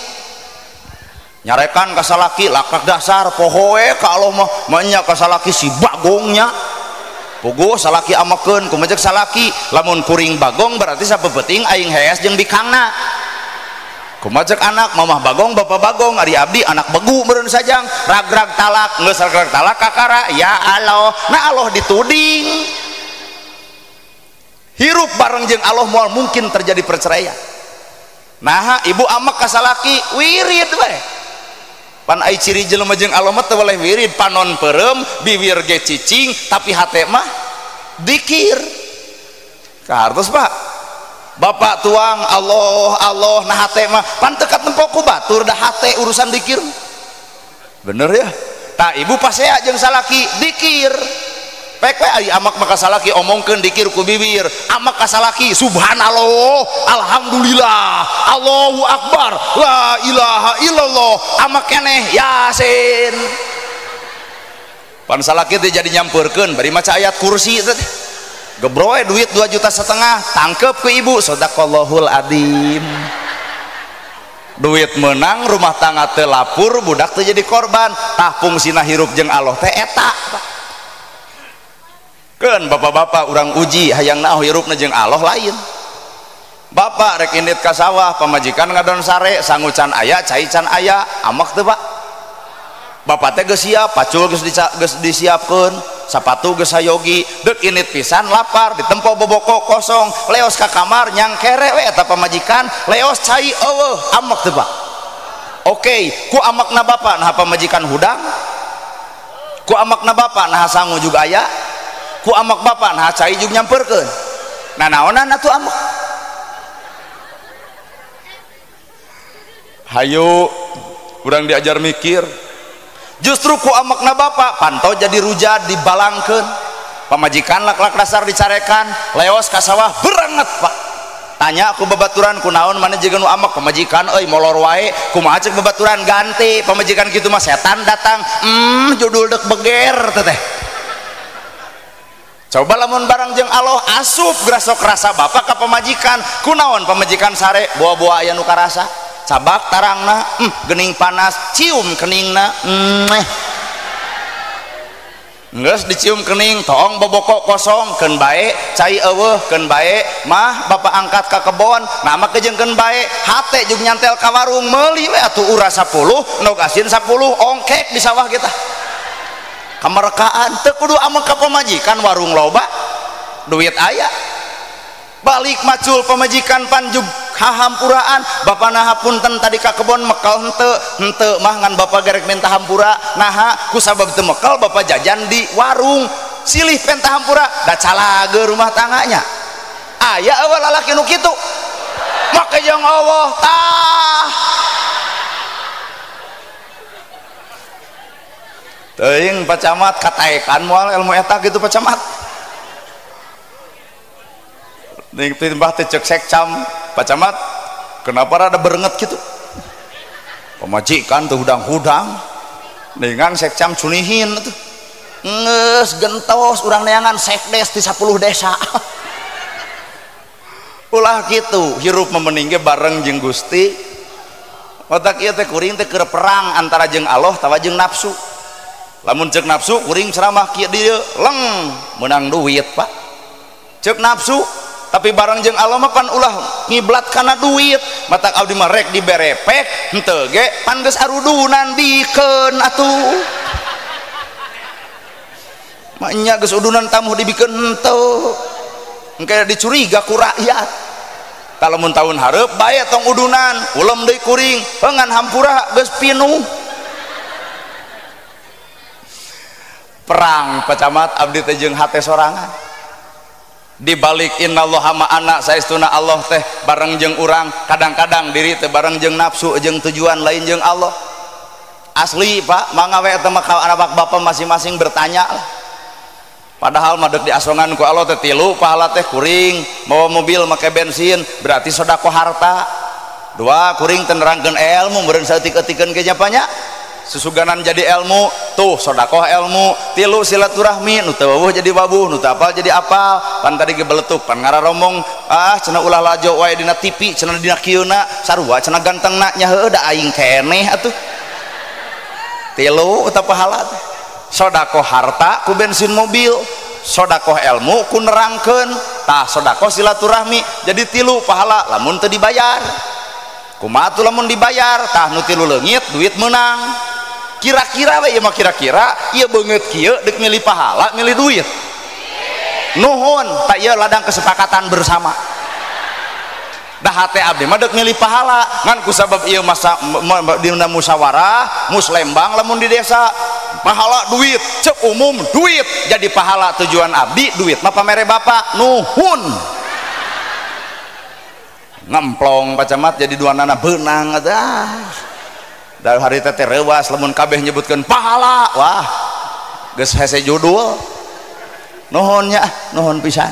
nyarekan ka salaki lakak dasar pohoe ka Allah mah manya ka salaki si bagongnya puguh salaki amekeun kumaha ceuk salaki lamun kuring bagong berarti sapepeting aing hees jeung bikangna kumaha ceuk anak mamah bagong bapak bagong ari abdi anak begu meureun sajang ragrag talak geus ragrag talak kakara ya Allah nah Allah dituding hirup bareng jeung Allah moal mungkin terjadi perceraian nah ibu amek ka salaki wirid we pan ai ciri jelema jeung Allah mah teu boleh wirid panon peureum bibir ge cicing tapi hate mah dikir kahartos Pak bapak tuang Allah Allah nah hate mah pan teu katempo ku batur da hate urusan dikir bener ya tah ibu pasea jeung salaki dikir pek we ai amak mah ka salaki omongkeun dikir ku bibir amak ka salaki subhanallah alhamdulillah Allahu akbar la ilaha illallah amak keneh yasin pan salaki teh jadi nyampeurkeun bari maca ayat kursi teh gebroe duit 2,5 juta tangkep ku ibu sadaqallahul adzim duit menang rumah tangga teu lapur budak teh jadi korban tah fungsina hirup jeung Allah teh eta keun bapak-bapak urang uji hayang naon hirupna jeung Allah lain bapak rek indit ka sawah pamajikan ngadon sare sangu can aya cai can aya amek teu Pak bapak teh geus siap pacul geus disiapkeun sapatu geus sayogi deuk indit pisan lapar ditempo boboko kosong leos ka kamar nyangkere we eta pamajikan leos cai eueuh amek teu Pak oke ku amakna bapak nah pamajikan hudang ku amakna bapak nah sangu juga aya ku amak bapak nah cai juga nyamperkeun nah naonan atuh amak hayu urang diajar mikir justru ku amakna bapak pantau jadi rujat dibalangkeun pamajikan lak-lak dasar dicarekan leos ka sawah beranget Pak tanya aku babaturan kunaon mana jeung nu amak pamajikan euy molor wae kumaha ceuk babaturan ganti pamajikan kitu mah setan datang judul deuk beger teteh Coba lamun barang jeung Allah asup grasok rasa bapak ka pamajikan. Kunaon pamajikan sare boa-boa aya nu karasa. Cabak tarangna, gening panas, cium keningna. Geus dicium kening, toong boboko kosong, keun bae, cai eueuh keun bae, mah bapak angkat ka kebon, nama kejeungkeun bae, hate jeung nyantel ka warung meuli we atuh urang 10, nog asin 10, ongkek di sawah kita. Kamerekaan teu kudu ameng ka pamajikan warung loba duit aya balik macul pamajikan panjug hahampuraan bapak naha punten tadi ka kebon mekal henteu henteu mah ngan bapak gerek minta hampura naha ku sabab teu mekal bapak jajan di warung silih penta hampura da calage rumah tangganya aya eueuh lalaki nu kitu make jeung Allah tah. Teuing Pak Camat kataekan moal ilmu eta gitu Pak Camat. Ning timbah teh ceuk sekcam Pak Camat kenapa rada berenget gitu? Pamajikan tuh hudang-hudang. Ningan sekcam cunihin tuh. Geus gentos urang neangan sekdes di 10 desa. Ulah kitu hirup memening ge bareng jeung Gusti. Otak ieu teh kuring teh keur perang antara jeung Allah tawa jeung nafsu. Lamun cek nafsu kuring ceramah kieu dieu leng menang duit Pak. Cek nafsu tapi bareng jeung Allah mah pan ulah ngiblat kana duit matak abdi mah rek diberepek henteu ge pan geus arudunan bikeun atuh. Maknya geus udunan tamuh dibikeun henteu. Engke dicuriga ku rakyat. Tah lamun taun hareup bae tong udunan ulem deui kuring ngan hampura geus pinuh. Perang Pak Camat abdi teh jeung hate sorangan dibalik innallaha ma'ana saestuna Allah teh bareng jeung urang kadang-kadang diri teh bareng jeung nafsu jeung tujuan lain jeung Allah asli Pak mangga we eta mah ka anak bapak masing-masing bertanya lah. Padahal mah deuk diasongan ku Allah teh tilu pahala teh kuring mawa mobil make bensin berarti sedekah harta dua kuring teh nerangkeun ilmu meureun saeutik-eutikeun ge nya susuganan jadi ilmu tuh sodakoh ilmu tilu silaturahmi nu teu wawuh jadi wabuh nu teu apal jadi apal pan tadi ge beletuk pan ngararomong ah cenah ulah lajo wae dina TV cenah dina kieuna sarua cenah gantengna nya heueuh da aing keneh atuh tilu eta pahala teh sodakoh harta ku bensin mobil sodakoh ilmu ku nerangkeun tah sodakoh silaturahmi jadi tilu pahala lamun teu dibayar kumaha atuh lamun dibayar tah nu tilu leungit duit meunang kira-kira we ieu mah kira-kira ieu beungeut kieu deuk milih pahala milih duit nuhun tak ieu ladang kesepakatan bersama dah hate abdi mah deuk milih pahala ngan kusabab ieu masa dina musyawarah muslembang lamun di desa pahala duit cek umum duit jadi pahala tujuan abdi duit mah pamere bapak nuhun ngemplong Pak Camat jadi dua nana benang ah dari hari teh reuas lamun kabeh nyebutkeun pahala wah geus hese judul nuhun nya nuhun pisan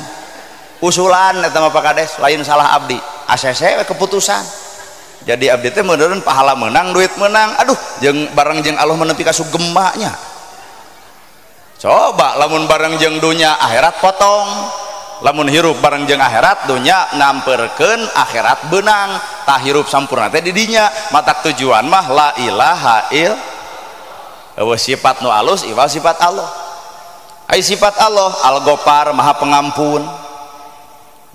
usulan eta mah Pak Kades lain salah abdi ACC we keputusan jadi abdi teh meureun pahala meunang duit meunang aduh jeung bareng jeung Allah menepi ka sugema nya coba lamun bareng jeung dunya akhirat potong lamun hirup bareng jeung akhirat dunya namperkeun akhirat beunang tah hirup sampurna teh di dinya matak tujuan mah la ilaha ill sifat nu alus iwal sifat Allah ai sifat Allah al-Ghaffar maha pengampun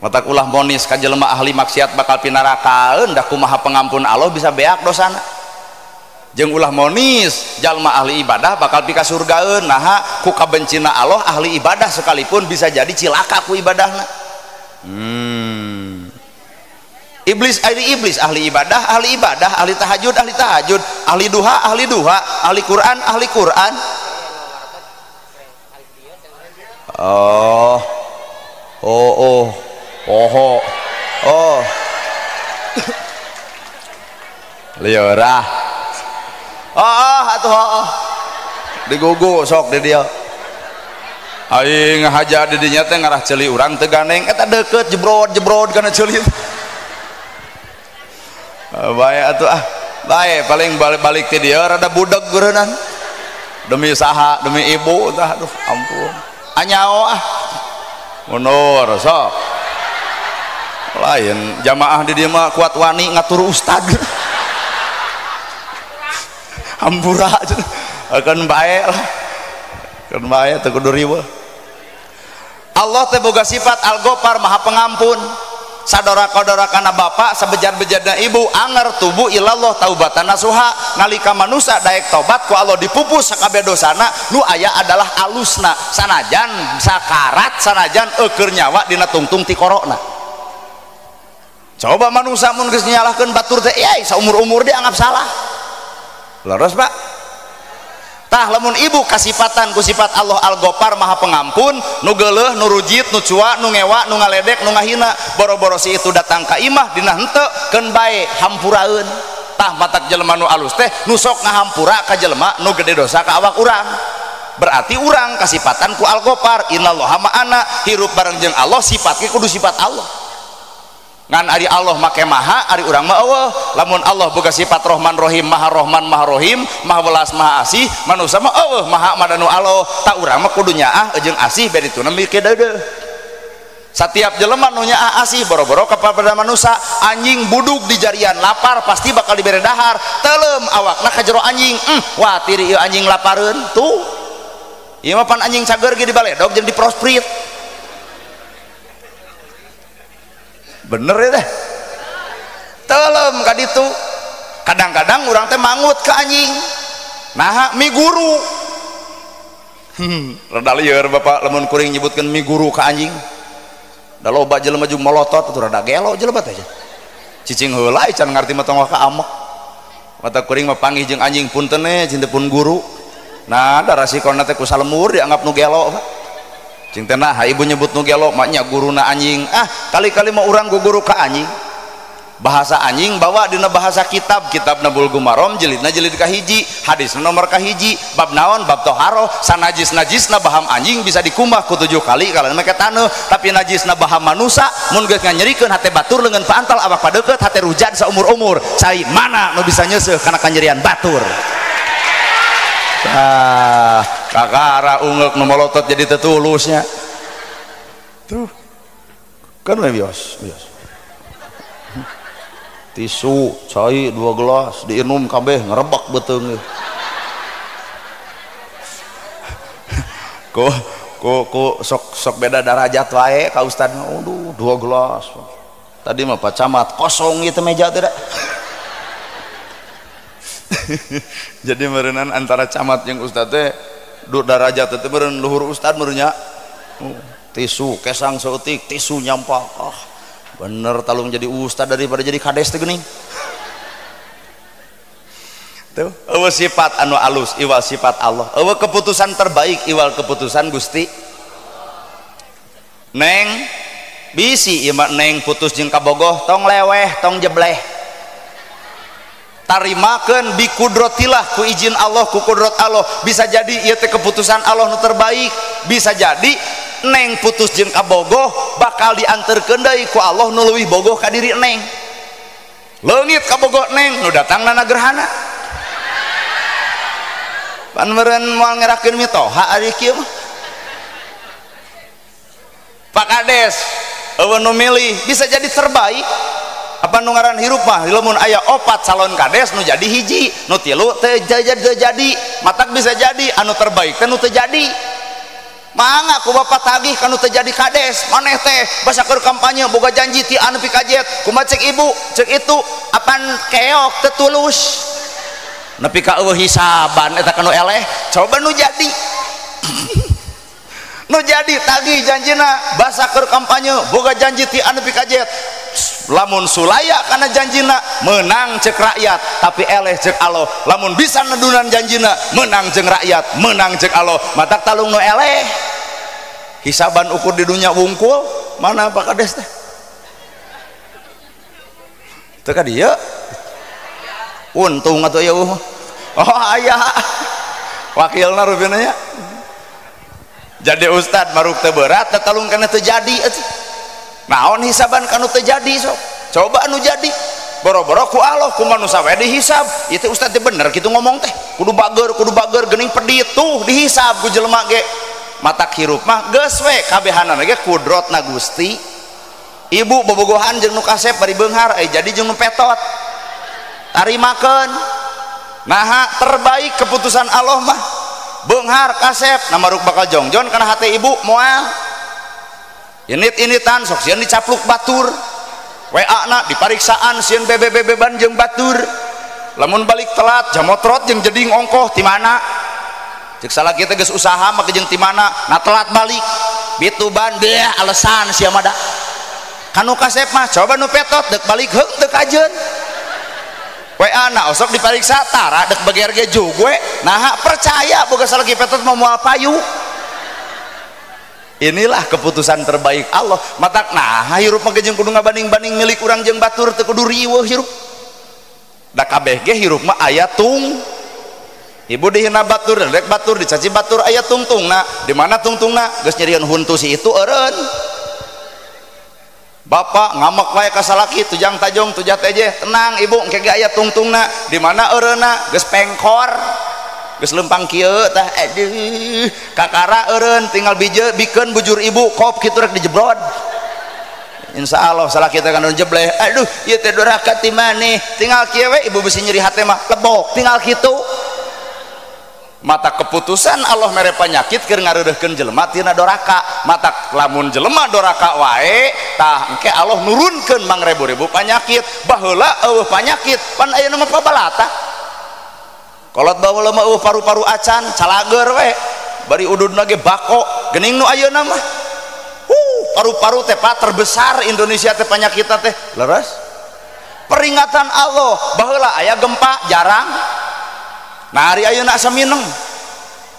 matak ulah monis ka jelema ahli maksiat bakal pinarakaeun da kumaha pengampun Allah bisa beak dosana jeung ulah monis jalma ahli ibadah bakal pika surgaeun naha ku kabencina Allah ahli ibadah sekalipun bisa jadi cilaka ku ibadahna. Iblis ahli iblis ahli ibadah ahli ibadah ahli tahajud ahli tahajud ahli duha ahli duha ahli Quran ahli Quran. Oh oh oh oh oh liurah oh atuh oh digugu sok di dia aing ngahaja di dinya teh ngarah ceuli urang teu ganeng eta deukeut jebrod-jebrod kana ceuli. Bae atuh ah bae paling balik-balik ti dieu rada budeg geureunnan demi saha demi ibu tah aduh ampun anyao ah. Mundur sok. Lain jamaah di dieu mah kuat wani ngatur ustad. Hampura akan bae lah. Keun bae teu kudu riweuh. Allah teh boga sifat Al-Ghaffar, Maha Pengampun. Sadora-kodora kana bapak sebejar-bejarna ibu anger tubuh ilallah taubatan nasuha. Nalika manusia daek tobat ku Allah dipupus sakabeh dosana, nu aya adalah alusna sanajan sakarat sanajan eueur nyawa dina tungtung ti korona. Coba manusia mun geus nyalahkeun batur teh yai saumur-umur dianggap salah. Leres Pak? Tah lamun ibu kasipatan ku sifat Allah Al-Ghaffar Maha Pengampun, nu geuleuh, nu rujit, nu cua, nu ngewa, nu ngaledek, nu ngahina, boro-boro si itu datang ka imah dina henteu keun bae hampuraeun. Tah matak jelema nu alus teh nu sok ngahampura ka jelema nu gede dosa ka awak urang. Berarti urang kasipatan ku Al-Ghaffar, innallaha ma'ana, hirup bareng jeung Allah sifatnya kudu sifat Allah. Ngan ari Allah make maha, ari urang mah eueuh. Lamun Allah boga sifat Rahman Rahim, Maha Rahman Maha Rahim, Maha welas Maha Asih, manusia mah eueuh maha madanu Allah. Tak urang mah kudu nyaah jeung asih bari dituna mikir deudeuh. Satiap jelema nu nyaah asih boro-boro kepada manusia, anjing budug di jarian lapar pasti bakal dibere dahar, teuleum awakna ka jero anjing. Wah tiri ieu anjing lapareun tuh. Ieu mah pan anjing cager ge dibaledog jeung diprosprit. Bener ya teh telem ka ditu. Kadang-kadang urang teh mangut ke anjing nah mi guru. Rada lieur bapak lamun kuring nyebutkeun mi guru ka anjing da loba jelema jeung molotot atuh rada gelo jelema teh cicing heula can ngarti mah tong ka amek mata kuring mah panggih jeung anjing punten e cinta pun guru. Nah da rasikona teh ku salemur dianggap nu gelo Pak. Cing teh nah ibu nyebut nu gelo maknya guruna anjing. Ah kali-kali mau urang guru ka anjing. Bahasa anjing bawa dina bahasa kitab, kitabna Bulugh Maram jilidna jilid kahiji, hadisna nomor kahiji, bab naon bab toharoh, sanajis-najisna baham anjing bisa dikumbah ku 7 kali kalau make taneuh, tapi najisna baham manusa mun geus nganyerikeun hate batur leungeun paantal awak padeukeut hate rujat saumur-umur. Cai mana nu bisa nyeuseuh kana kanyerian batur. Ah, kakara ungeuk nu molotot jadi tetulusnya. Tuh. Kan we bios, bios. Tisu, cai 2 gelas diinum kabeh ngerebak beuteung. Ko sok beda darajat wae ka ustad. Aduh, 2 gelas. Tadi mah Pak Camat kosong ieu teh meja teh da. Jadi meureunan antara camat jeung ustad teh darajat teh meureun luhur ustad meureunnya. Tisu kesang saeutik, tisu nyampak. Ah, bener talung jadi ustad daripada jadi kades teh geuning. Tuh, eueuh sifat anu alus iwal sifat Allah. Eueuh keputusan terbaik iwal keputusan Gusti. Neng bisi ieu mah neng putus jeung kabogoh tong leweh, tong jebleh. Tarimakeun bi kudrotillah ku izin Allah ku kudrot Allah. Bisa jadi ieu teh keputusan Allah nu terbaik, bisa jadi neng putus jeung kabogoh bakal dianterkeun deui ku Allah nu leuwih bogoh ka diri neng. Leungit kabogoh neng nu datangna na gerhana. Pan meureun moal ngerakeun mitoha ari kieu mah. Pak Kades eueuh nu milih bisa jadi terbaik. Apa nu ngaran hirup mah lamun aya 4 calon kades nu jadi hiji, nu 3 teu jadi, matak bisa jadi anu terbaik teh nu teu jadi. Mangga ku bapak tagih kanu teu jadi kades, maneh teh basa keur kampanye boga janji ti anu pikajet, kumaha cek ibu, cek itu apan keok teu tulus. Nepi ka eueuh hisaban eta kanu eleh, coba nu jadi. Nu jadi tagih janjina basa keur kampanye boga janji ti anu pikajet. Lamun sulaya karena janjina menang cek rakyat tapi eleh cek Allah. Lamun bisa nedunan janjina menang cek rakyat menang cek Allah. Matak talung nu eleh hisaban ukur di dunia wungkul mana Pak Kades teh teu ka dieu untung atuh ieu. Oh aya wakilna rupina nya jadi ustad maruk teu berat teh talung kana teu jadi atuh. Naon hisaban kanu teu jadi sok coba anu jadi boro-boro ku Allah ku manusia we dihisab ieu teh ustad teh bener kitu ngomong teh kudu bager geuning pedit tuh dihisab ku jelema ge Matak hirup mah geus we kabehanana ge kudrotna Gusti. Ibu bobogohan jeung nu kasep bari beunghar jadi jeung nu petot. Tarimakeun. Naha terbaik keputusan Allah mah. Beunghar kasep namaruk bakal jongjon kana hate ibu moal. Init-initan sok sieun dicapluk batur. WA na dipariksaan sieun BBB-ban jeung batur. Lamun balik telat jamotrot jeung jeding ongkoh ti mana? Cek salaki teh geus usaha make jeung ti mana? Na telat balik. Bituban deh alasan sia mah da. Kanu kasep mah coba nu petot dek balik heung teu kajeun. WA na osok dipariksa tara dek beger ge jug we. Naha percaya boga salaki petot mah moal payu. Inilah keputusan terbaik Allah. Matak nah hirup mah jeung kudu ngabanding-banding milik urang jeung batur teu kudu riweuh hirup. Da kabeh ge hirup mah aya tung. Ibu dihina batur, rek batur dicaci batur aya tungtungna. Di mana tungtungna? Geus nyerieun huntu si itu eureun. Bapak ngamek wae ka salaki tujang tajong tujah tejeh tenang ibu engke ge aya tungtungna. Di mana eureunna? Geus pengkor. Geus lempang kieu tah aduh kakara eureun tinggal bije bikeun bujur ibu kop kitu rek dijebrod. Insyaallah salah kita kan jebleh aduh ieu teh doraka ti maneh tinggal kieu we ibu bisi nyeri hate mah lebok tinggal kitu. Mata keputusan Allah mere panyakit keur ngareureuhkeun jelema tina doraka. Mata lamun jelema doraka wae tah engke Allah nurunkeun mangrebu-rebu panyakit. Baheula eueuh panyakit pan ayeuna mah pabalata. Kolot baheula mah eueuh paru-paru acan calageur we bari ududna ge bako geuning nu ayeuna mah. Paru-paru teh pak terbesar Indonesia teh penyakitna teh leres. Peringatan Allah baheula aya gempa jarang. Nah ari ayeuna asa mineng.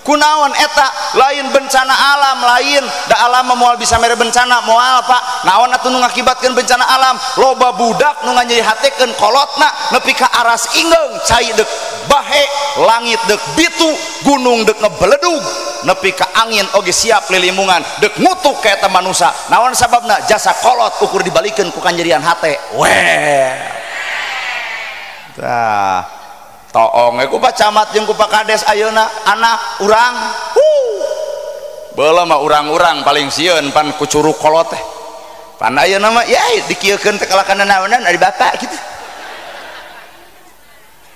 Kunaon eta lain bencana alam lain da alam moal bisa mere bencana moal pak. Naon atuh nu ngakibatkeun bencana alam? Loba budak nu nganyerihatekeun kolotna nepi ka aras ingeung cai deuk bahe langit deuk bitu gunung deuk ngebeledug nepi ka angin oge siap lilimungan deuk ngutuk ka eta manusa. Naon sababna? Jasa kolot ukur dibalikeun ku kanyerian hate. Weh. Tah toong ku Pak Camat jeung ku Pak Kades ayeuna anak urang. Baheula mah urang-urang paling sieun pan ku curug kolot teh. Pan ayeuna mah yai dikieukeun teh kalakana naonan ari bapak kitu.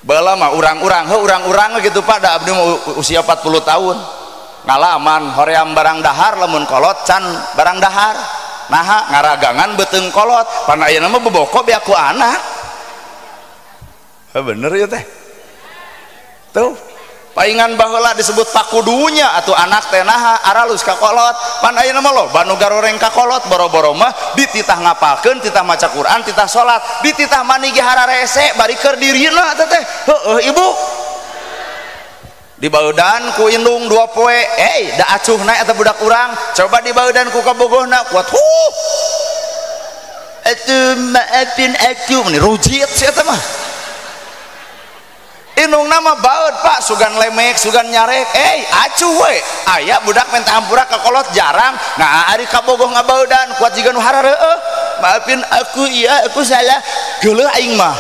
Baheula mah urang-urang heuh urang-urang gitu Pak da abdi mah usia 40 tahun. Ngalaman hoream barang dahar lamun kolot can barang dahar. Naha ngaragangan beuteung kolot pan ayeuna mah beboko beak ku anak. Heuh bener ieu teh. Tuh paingan baheula disebut pakudunya atau anak teh naha aralus ka kolot pan ayeuna mah loba nu garoreng ka kolot boro-boro mah dititah ngapalkeun titah maca Quran titah salat dititah mani ge hararese bari keur dirina teh teh heueuh ibu dibaudan ku indung dua poe da acuhna eta budak urang coba dibaudan ku kabogohna kuat huh atuh maafin aku meni rujit si eta mah. Indung nama baut pak sugan lemek sugan nyarek acuh we aya budak minta hampura ka kolot jarang nah ari kabogoh ngabaudan kuat jiga nu harareueuh maafin aku iya aku salah geuleuh aing mah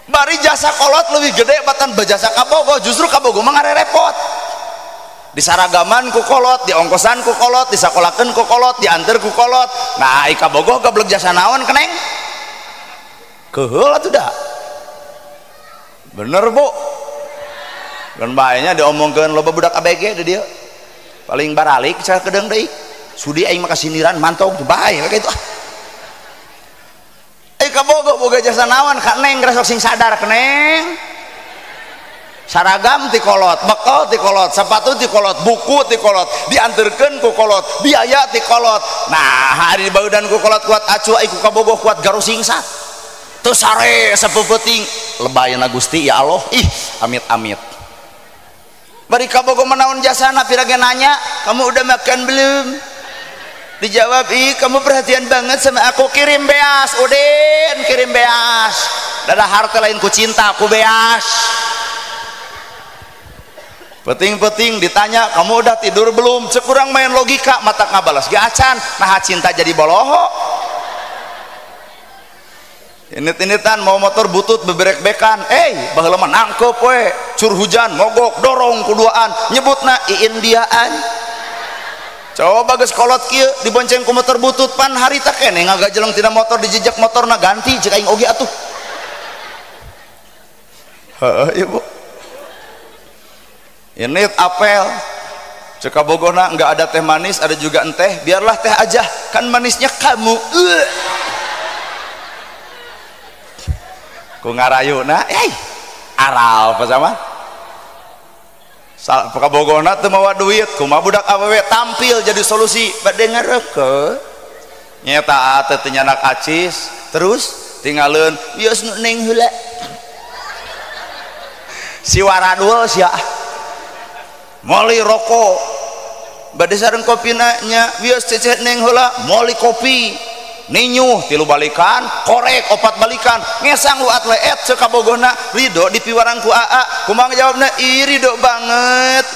bari jasa kolot lebih gede batan bejasa kabogoh justru kabogoh mah ngarerepot disaragaman ku kolot diongkosan ku kolot disakolakeun ku kolot dianter ku kolot nah ai kabogoh gablek jasa naon keneng keheul atuh dah. Bener bu kan baenya diomongkeun loba budak ABG di dieu paling baralik cara kedeung deui sudi aing mah kasindiran mantog bae we kitu ah kabogoh boga jasa naon ka neng geus sing sadar keneng saragam ti kolot bekal ti kolot sepatu ti kolot buku ti kolot dianterkeun ku kolot biaya ti kolot nah hari baudan ku kolot kuat acuh ku kabogoh kuat garosingsat teu sare sapeupeting lebayana Gusti ya Allah ih amit-amit bari kabogoh menaon jasana pirage nanya kamu udah makan belum dijawab ih kamu perhatian banget sama aku kirim beas Udin kirim beas dadah harta lain ku cinta aku beas peting-peting ditanya kamu udah tidur belum cek kurang main logika mata ngabalas ge acan nah cinta jadi boloho. Init-initan mau motor butut beberek-bekan, baheula mah nangkep we, cur hujan mogok dorong kuduaan, nyebutna Indiaan. Coba geus kolot kieu dibonceng ku motor butut pan harita keneh ngagajeleng tina motor dijejak motorna ganti cek aing oge atuh. Heeh ibu. Init apel cek kabogona enggak ada teh manis, ada juga enteh, biarlah teh aja, kan manisnya kamu. Ku ngarayuna aral apa sama kabogona teu mawa duit kumaha budak awewe tampil jadi solusi bade ngareukeun nyeta teh teu nyanak acis terus tinggalin bios nu neng heula si waradul sia meuli rokok bade sareng kopina nya bios ceceh neng heula meuli kopi ninyuh 3 balikan korek 4 balikan ngesang lu atleet cek kabogona ridho dipiwarang ku aa kumaha jawabna ih ridho banget.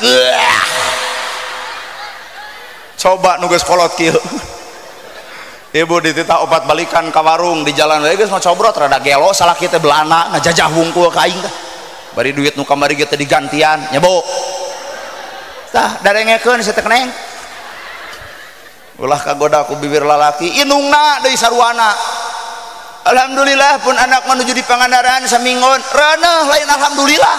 Coba nu geus kolot kieu ibu dititah 4 balikan ka warung di jalan we geus ngocobrot rada gelo salaki teh belana ngajajah wungkul ka aing teh bari duit nu kamari ge teh digantian nya bu tah darengekeun si teh neng ulah kagoda ku bibir lalaki inungna deui saruana. Alhamdulillah pun anak menuju di Pangandaran saminggon reuneuh lain alhamdulillah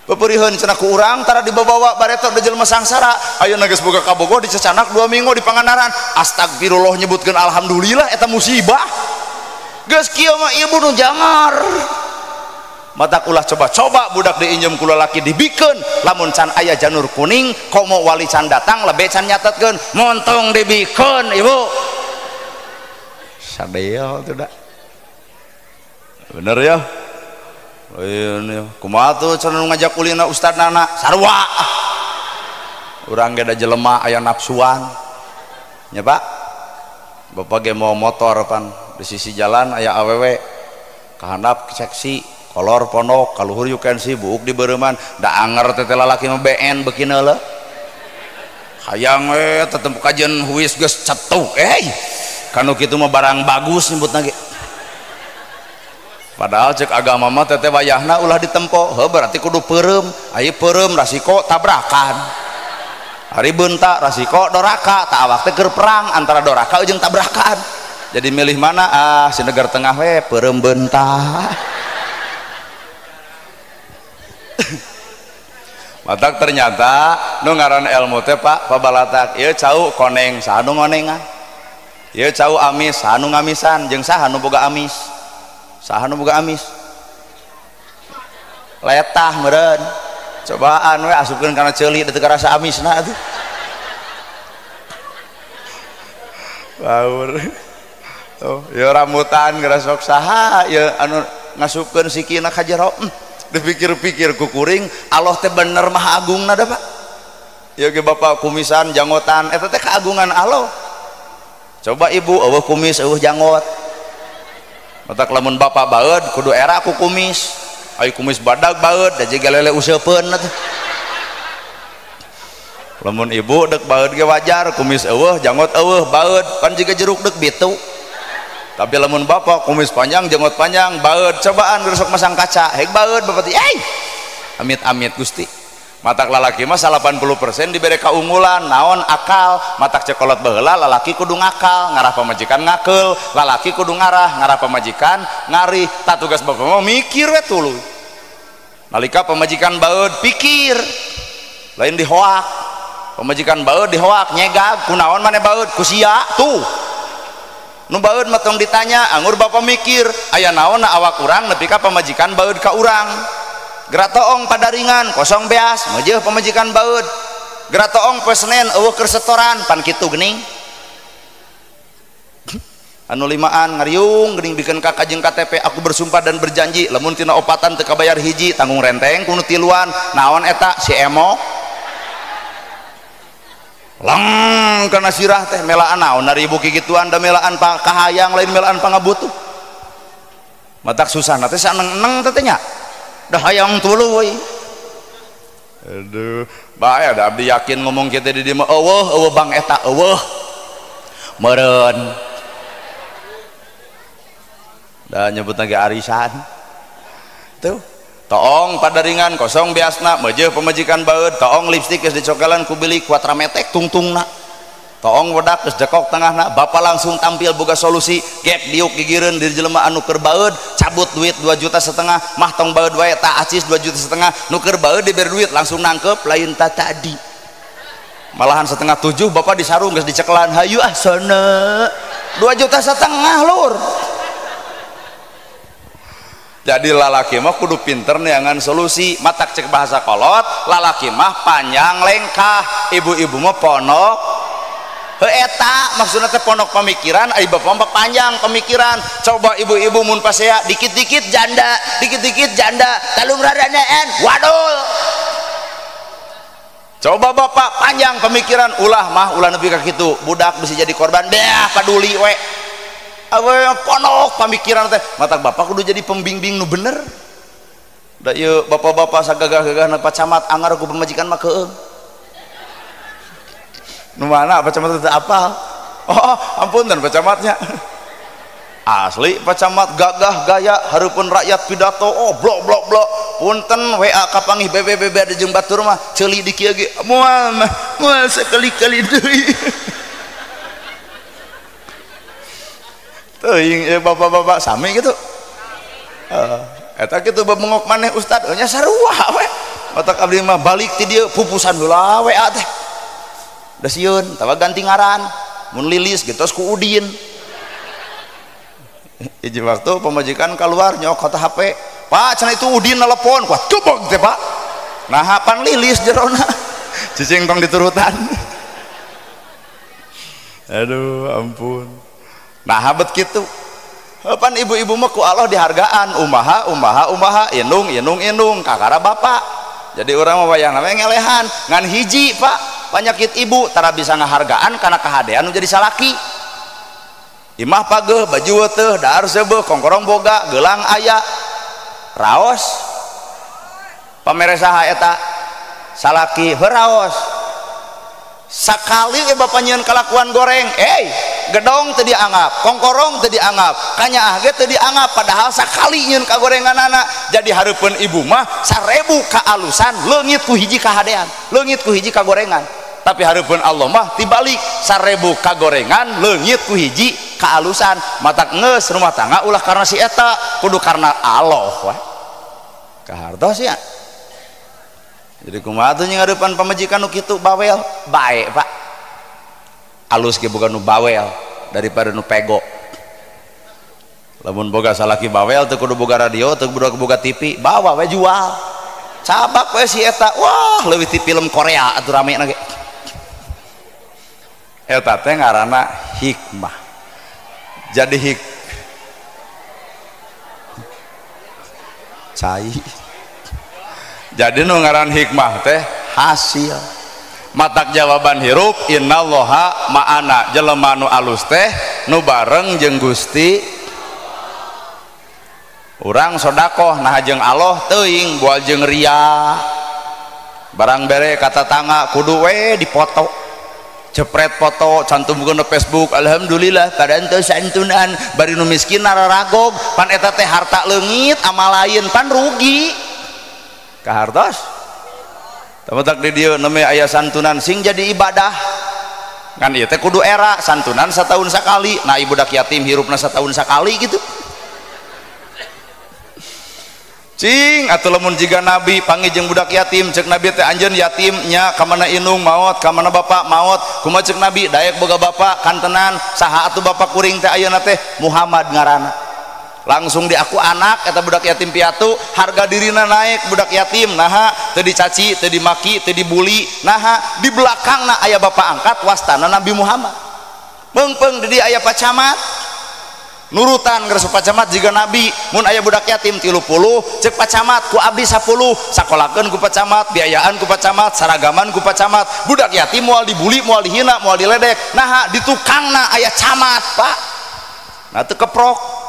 peperiheun cenah ku urang tara dibawa bareto da jelema sangsara ayeuna geus boga kabogoh dicecanak 2 minggu di Pangandaran astagfirullah nyebutkeun alhamdulillah eta musibah geus kieu mah ibu nu jangar matak ulah coba-coba budak diinjem ku lalaki dibikeun lamun can aya janur kuning komo wali can datang lebe can nyatetkeun montong dibikeun ibu sadeo tuh dah bener ya ini kumaha tuh can ngajak ulina ustad nana sarua urang ge da jelema aya nafsuan nya Pak bapak ge mau motor pan di sisi jalan aya awewe kahandap seksi kolor pondok kaluhur you can see buuk di bereuman da anger teh lalaki mah BN beuki neuleuh hayang we tetep kajeun huis geus cetuk kanu kitu mah barang bagus nyebutna ge padahal cek agama mah teteh wayahna ulah ditempo heuh berarti kudu peureum aya peureum rasiko tabrakan ari beunta rasiko doraka tah awak teh keur perang antara doraka jeung tabrakan jadi milih mana ah si negara tengah we peureum beunta. Matak ternyata nu ngaran ilmu teh Pak pabalatak ieu cau koneng saha nu ngonengan ieu cau amis saha nu ngamisan jeung saha nu boga amis saha nu boga amis letah meureun cobaan we asupkeun kana ceuli teu karasa amisna atuh baur tuh ieu rambutan ngerasok saha ieu anu ngasupkeun sikina ka jero dipikir-pikir ku kuring Allah teh bener maha agungna da Pak ieu ge bapak kumisan janggotan eta teh keagungan Allah coba ibu eueuh kumis eueuh janggot matak lamun bapak baeud kudu era ku kumis ayo kumis badag baeud da jiga lele useupeun atuh lamun ibu deuk baeud ge wajar kumis eueuh janggot eueuh baeud pan jiga jeruk deuk bitu tapi lamun bapak kumis panjang jenggot panjang baeud cobaan geus sok masang kaca hek baeud bapak teh amit-amit Gusti matak lalaki mah 80% dibere kaunggulan naon akal matak cekolot baheula lalaki kudu ngakal ngarah pamajikan ngakeul lalaki kudu ngarah ngarah pamajikan ngarih tak tugas bapak mah mikir we tuluy nalika pamajikan baeud pikir lain dihoak pamajikan baeud dihoak nyegag kunaon maneh baeud ku sia tuh nu baeud mah tong ditanya anggur bapak mikir aya naon na awak urang nepi ka pamajikan baeud ka urang gratoong padaringan kosong beas meujeun pamajikan baeud gratoong poe Senen eueuh keur setoran pan kitu geuning anu limaan ngariung geuning bikeun ka jeung KTP aku bersumpah dan berjanji lamun tina opatan teu kabayar hiji tanggung renteng kuno tiluan naon eta si emok lang kana sirah teh melaan naon dari ibu kikituan da melaan kahayang lain melaan pangabutuh matak susah teh saneng-eneng teh nya dah hayang tuluy aduh bae da abdi yakin ngomong kitu di dieu mah eueuh eueuh bang eta eueuh meureun Da nyebut lagi arisan. Tuh, toong padaringan kosong biasna, meujeuh pamajikan baeud, toong lipstik geus dicokelan ku bilik kuatrametek tungtungna. Toong wedak geus dekok tengahna, bapak langsung tampil boga solusi, gek diuk gigireun di jelema anu keur baeud, cabut duit 2,5 juta, mah tong baeud wae tah acis 2,5 juta, nu keur baeud diberi duit langsung nangkep lain ta tadi. Malahan 6:30 bapak disarung geus dicekelan, hayu ah sono. 2,5 juta lur. Jadi lalaki mah kudu pinter neangan solusi, matak cek bahasa kolot, lalaki mah panjang lengkah, ibu-ibu mah ponok. Heuh eta maksudna teh ponok pamikiran, ai bapak mah panjang pemikiran. Coba ibu-ibu mun pasea dikit-dikit janda, dikit-dikit janda, talung raranaan, wadul. Coba bapak panjang pemikiran, ulah mah ulah nepi ka kitu, budak bisa jadi korban, dah paduli we. Awe ponok pamikiran teh, matak bapak kudu jadi pembimbing nu bener. Da ieu bapak-bapak sagagah-gagahna Pak Camat angar ku pamajikan mah keung. Nu mana Pak Camat teh apal? Oh, ampun dan Pak Camatnya. Asli Pak Camat gagah gaya hareupeun rakyat pidato, oh blok blok blok. Punten WA kapanggih BBBB ada jeung batur mah ceuli di kieu ge. Moal mah, moal sakali-kali deui. Teuing bapak-bapak sami gitu. Eta kitu bebengok maneh ustad nya sarua we. Matak abdi mah balik ti dieu pupusan heula WA teh. Da sieun tawa ganti ngaran. Mun lilis gitu ku Udin. Hiji waktu pamajikan keluar nyokot HP. Pak cenah itu Udin nelpon, kuat gebog teh Pak. Nah pan lilis jerona. Cicing tong diturutan. Aduh ampun. Nah habet gitu. Pan ibu-ibu mah ku Allah dihargaan, umaha umaha umaha, indung indung indung, kakara bapak. Jadi orang mah wayang namanya ngelehan, ngan hiji Pak, penyakit ibu tara bisa ngahargaan karena kahadean nu jadi salaki. Imah pageuh, baju teuh, dahar seubeuh, kongkorong boga, gelang aya. Raos. Pamere saha eta? Salaki heuh raos. Sakali bapak nyieun kalakuan goreng, gedong teu dianggap, kongkorong teu dianggap, kanyaah ge teu dianggap, padahal sakali nyieun kagorenganana. Jadi hareupeun ibu mah 1000 kaalusan leungit ku hiji kahadean, leungit ku hiji kagorengan. Tapi hareupeun Allah mah tibalik, 1000 kagorengan leungit ku hiji kaalusan. Matak geus rumah tangga ulah karena si eta, kudu karena Allah we. Kahartos ya. Jadi kumaha tuh ngadepan pamajikan nu kitu bawel, bae Pak. Alus ge boga nu bawel daripada nu pego. Lamun boga salaki bawel teu kudu boga radio, teu kudu boga TV, bawa we jual. Cabak we si eta, wah leuwih ti film Korea atuh rame na ge. Eta teh ngaranna hikmah. Jadi hik cai. Jadi nu ngaran hikmah teh hasil. Matak jawaban hirup innallaha ma'ana, jelema nu alus teh nu bareng jeung Gusti. Urang sodakoh nah jeung Allah teuing bual jeung ria. Barang bere kata tangga kudu we dipoto. Jepret foto cantumkeun di Facebook, alhamdulillah parantos santunan bari nu miskin nararagog, pan eta teh harta leungit amal lain pan rugi. Kahartos temetak di dieu neme aya santunan sing jadi ibadah kan ieu teh kudu era santunan setahun sekali, nah ibu budak yatim hirupna setahun sekali gitu. Cing atuh lamun jiga nabi panggih jeung budak yatim, cek nabi teh anjeun yatim nya ka mana indung maot, ka mana bapak maot, kumaha cek nabi daek boga bapak kantenan saha atuh bapak kuring teh ayeuna teh Muhammad ngaranna. Langsung diaku anak eta budak yatim piatu, harga dirina naik budak yatim, naha teu dicaci, teu dimaki, teu dibuli, naha di belakangna aya bapak angkat wastana Nabi Muhammad. Meungpeung di dieu aya Pak Camat, nurutan geus Pak Camat jiga nabi, mun aya budak yatim 30, cek Pak Camat ku abdi 10, sakolakeun ku Pak Camat, biayaan ku Pak Camat, saragaman ku Pak Camat, budak yatim moal dibuli, moal dihina, moal diledek, naha di tukangna aya camat Pak. Nah teu keprok.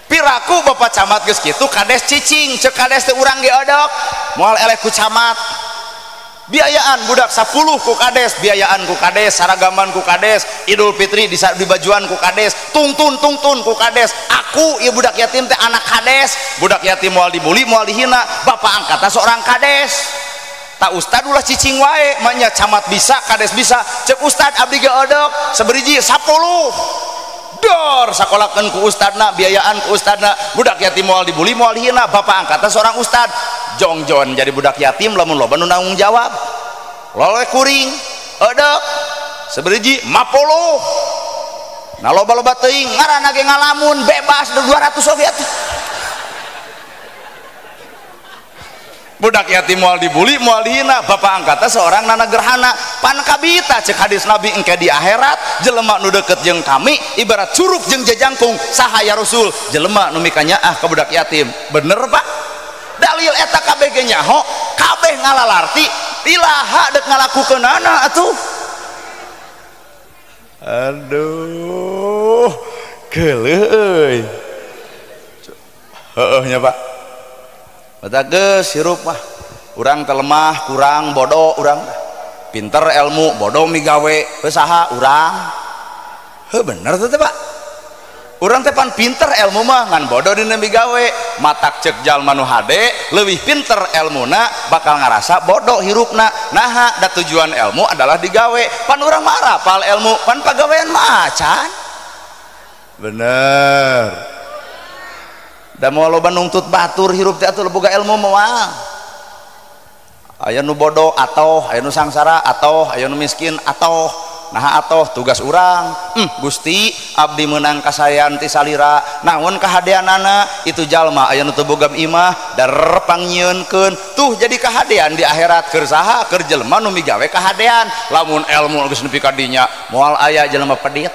Piraku bapak camat geus kitu kades cicing, cek kades teh urang ge odok, moal eleh ku camat. Biayaan budak 10 ku kades, biayaan ku kades, saragaman ku kades, Idul Fitri di bajuan ku kades, tungtun tungtun ku kades. Aku ieu budak yatim teh anak kades, budak yatim moal dibully, moal dihina, bapak angkatna seorang kades. Tak ustad ulah cicing wae, manya camat bisa, kades bisa, cek ustad abdi ge odok seberiji 10. Dor sakolakeun ku ustadna, biayaan ku ustadna, budak yatim moal dibully, moal dihina, bapak angkatna seorang ustad. Jongjon jadi budak yatim lamun loba nu nanggung jawab. Loleh kuring edek seberiji 50. Nah loba-loba teuing ngaranna ge ngalamun bebas 200 oge atuh. Budak yatim moal dibully, moal dihina, bapak angkatna seorang nana gerhana. Pan kabita cek hadis Nabi engke di akhirat jelema nu deket jeung kami ibarat curug jeung jajangkung. Saha ya Rasul? Jelema nu mikanyaah ka budak yatim. Bener Pak? Dalil eta kabeh ge nyaho, kabeh ngalalarti, ilaha dek ngalakukeunana atuh. Aduh, geuleuh euy. Heueuh nya Pak. Mata geus hirup mah. Urang teh lemah, kurang bodoh urang. Pinter ilmu, bodoh migawe, heuh saha urang. Heuh bener teh Pak. Urang teh pan pinter ilmu mah ngan bodoh dina migawe. Matak cek jalma nu hade leuwih pinter elmuna bakal ngarasa bodoh hirupna. Naha da tujuan ilmu adalah digawe. Pan urang mah arapal ilmu, pan pagawean mah acan. Bener. Da moal loba nungtut batur hirup teh atuh boga ilmu moal. Aya nu bodoh atoh, aya nu sangsara atoh, aya nu miskin atoh. Nah atoh tugas urang, Gusti abdi meunang kasayan ti salira, naon kahadeanana itu jalma aya nu teu boga imah dar pangnyieunkeun tuh jadi kahadean di akhirat keur saha keur jelema nu migawe kahadean. Lamun elmu geus nepi ka dinya moal aya jelema pedit.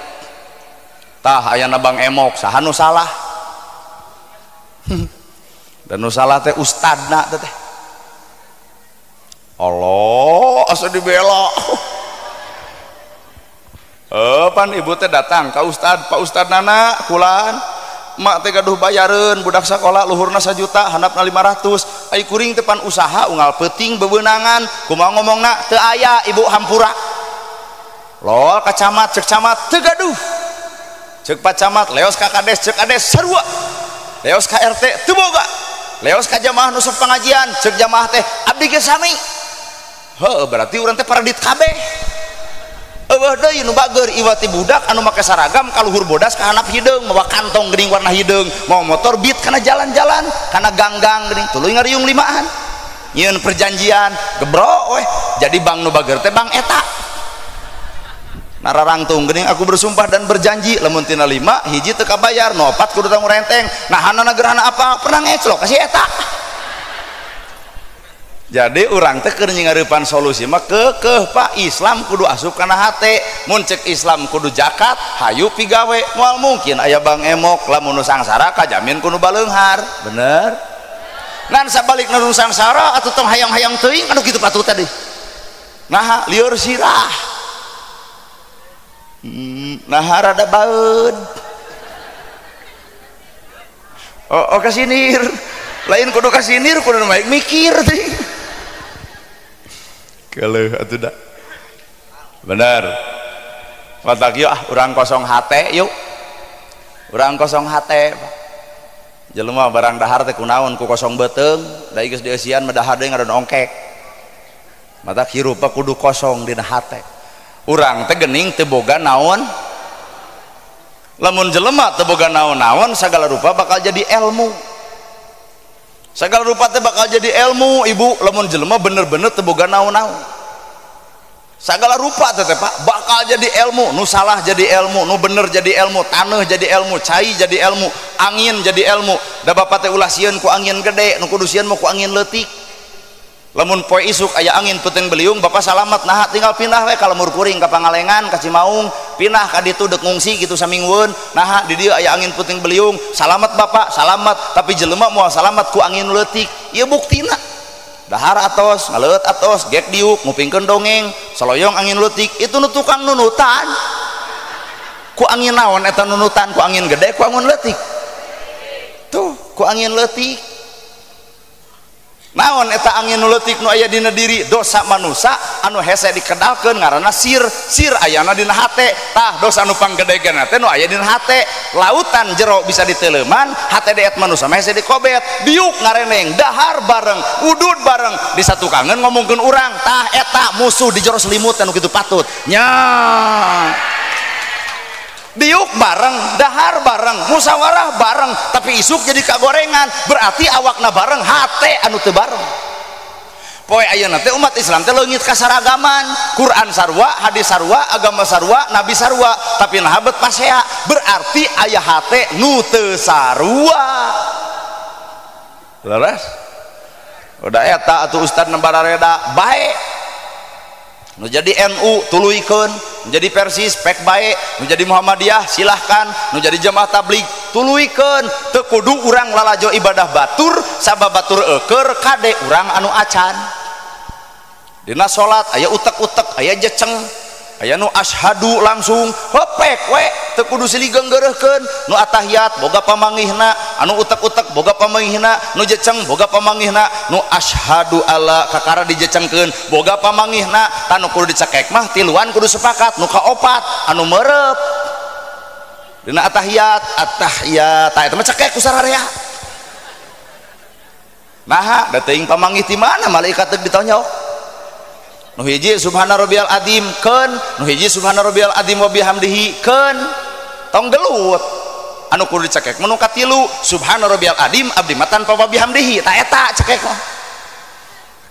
Tah aya Bang Emok saha nu salah? Dan nu salah teh ustadna teh. Allah asa dibela. Pan ibu teh datang ka ustad, Pak Ustad nana kulan mak teh gaduh bayareun budak sakola luhurna 1 juta handapna 500 ai kuring teh pan usaha unggal peuting bebeunangan kumaha ngomongna teu aya ibu hampura. Lol ka camat, cek camat teu gaduh, cek pak camat leos ka kades, cek kades sarua, leos ka RT teu boga, leos ka jamaah nu sok pangajian, cek jamaah teh abdi ge sami. Heuh berarti urang teh paradit kabeh. Eueuh deui nu bager iwati budak anu make saragam kaluhur bodas ka handap hideung mawa kantong geuning warna hideung mawa motor beat kana jalan-jalan kana ganggang geuning tuluy ngariung limaan nyieun perjanjian gebro weh. Jadi bang nu bager teh bang eta nararangtung geuning aku bersumpah dan berjanji lamun tina 5 hiji teu kabayar nu 4 kudu tanggung renteng nahanana gerhana apa pernah ngeclok ka si eta. Jadi urang teh keur nyingareupan solusi mah keukeuh Pak, Islam kudu asup kana hate, mun cek Islam kudu zakat, hayu pigawe. Moal mungkin aya Bang Emok lamun nu sangsara kajamin kudu baleunghar. Bener? Ngan sabalikna nu sangsara atuh tong hayang-hayang teuing anu kitu patut tadi. Naha lieur sirah. Naha rada baeud. Oh, oh kasinir. Lain kudu kasinir kudu baik mikir teh. Keleuh atuh da. Bener. Matak yuk ah urang kosong hate yuk. Urang kosong hate. Jelema barang dahar teh kunaon ku kosong beuteung, da geus dieusian mah dahar deui ngadon ongkek. Matak hirup kudu kosong dina hate. Urang teh geuning teu boga naon. Lamun jelema teu boga naon-naon sagala rupa bakal jadi ilmu. Segala rupa teh bakal jadi ilmu ibu lamun jelema bener-bener teu boga naon-naon. Segala rupa teh Pak bakal jadi ilmu, nu salah jadi ilmu, nu bener jadi ilmu, taneuh jadi ilmu, cai jadi ilmu, angin jadi ilmu. Da bapak teh ulah sieun ku angin gede, nu kudu sieun mah ku angin leutik. Lamun poe isuk aya angin peuting beliung bapak salamet, nah tinggal pindah we ka lemur kuring ka Pangalengan ka Cimaung, pindah ka ditu deuk ngungsi gitu saminggueun. Nah di dieu aya angin peuting beliung, salamet bapak, salamet, tapi jelema moal salamet ku angin leutik. Ieu buktina. Dahar atos, ngaleut atos, gek diuk, ngupingkeun dongeng, saloyong angin leutik, itu nu tukang nunutan. Ku angin naon eta nunutan, ku angin gede, ku angin leutik. Tuh, ku angin leutik. Naon eta angin nu leutik nu aya dina diri? Dosa manusa anu hese dikedalkeun ngaranna sir. Sir ayana dina hate. Tah dosa nu panggedegena teh nu aya dina hate. Lautan jero bisa diteleuman, hate deet manusa mah hese dikobet. Diuk ngareneng, dahar bareng, udud bareng, disatukangeun ngomongkeun urang. Tah eta musuh di jero selimut anu kitu patut. Nya. Diuk bareng, dahar bareng, musyawarah bareng, tapi isuk jadi kagorengan, berarti awakna bareng, hate anu teu bareng. Poe ayeuna teh umat Islam teh leungit kasaragaman, Quran sarua, hadis sarua, agama sarua, nabi sarua, tapi naha bet pasea, berarti aya hate nu teu sarua. Leres? Udah eta atuh ustad nembarareda bae. Nu jadi NU tuluykeun, nu jadi Persis pek bae, nu jadi Muhammadiyah silahkan, nu jadi jamaah tabligh tuluykeun. Teu kudu urang lalajo ibadah batur sabab batur eueur kade urang anu acan. Dina salat aya utek-utek, aya jeceng, aya nu asyhadu langsung hepek we, teu kudu silih geunggeureuhkeun. Nu atahiyat boga pamanggihna, anu utek-utek boga pamanggihna, nu jeceng boga pamanggihna, nu asyhadu alla kakara dijecengkeun boga pamanggihna. Tah nu kudu dicekek mah tiluan kudu sepakat, nu kaopat anu merep dina atahiyat, atahiyat tah eta mah cekek ku sararea. Naha da teuing pamanggih ti mana malaikat teu ditonyok. Nu hiji subhana rabbiyal azim keun, nu hiji subhana rabbiyal azim wa bihamdihi keun. Tong gelut. Anu kudu dicekek mah nu katilu subhana rabbiyal azim abdi mah tanpa wa bihamdihi, tah eta cekek mah.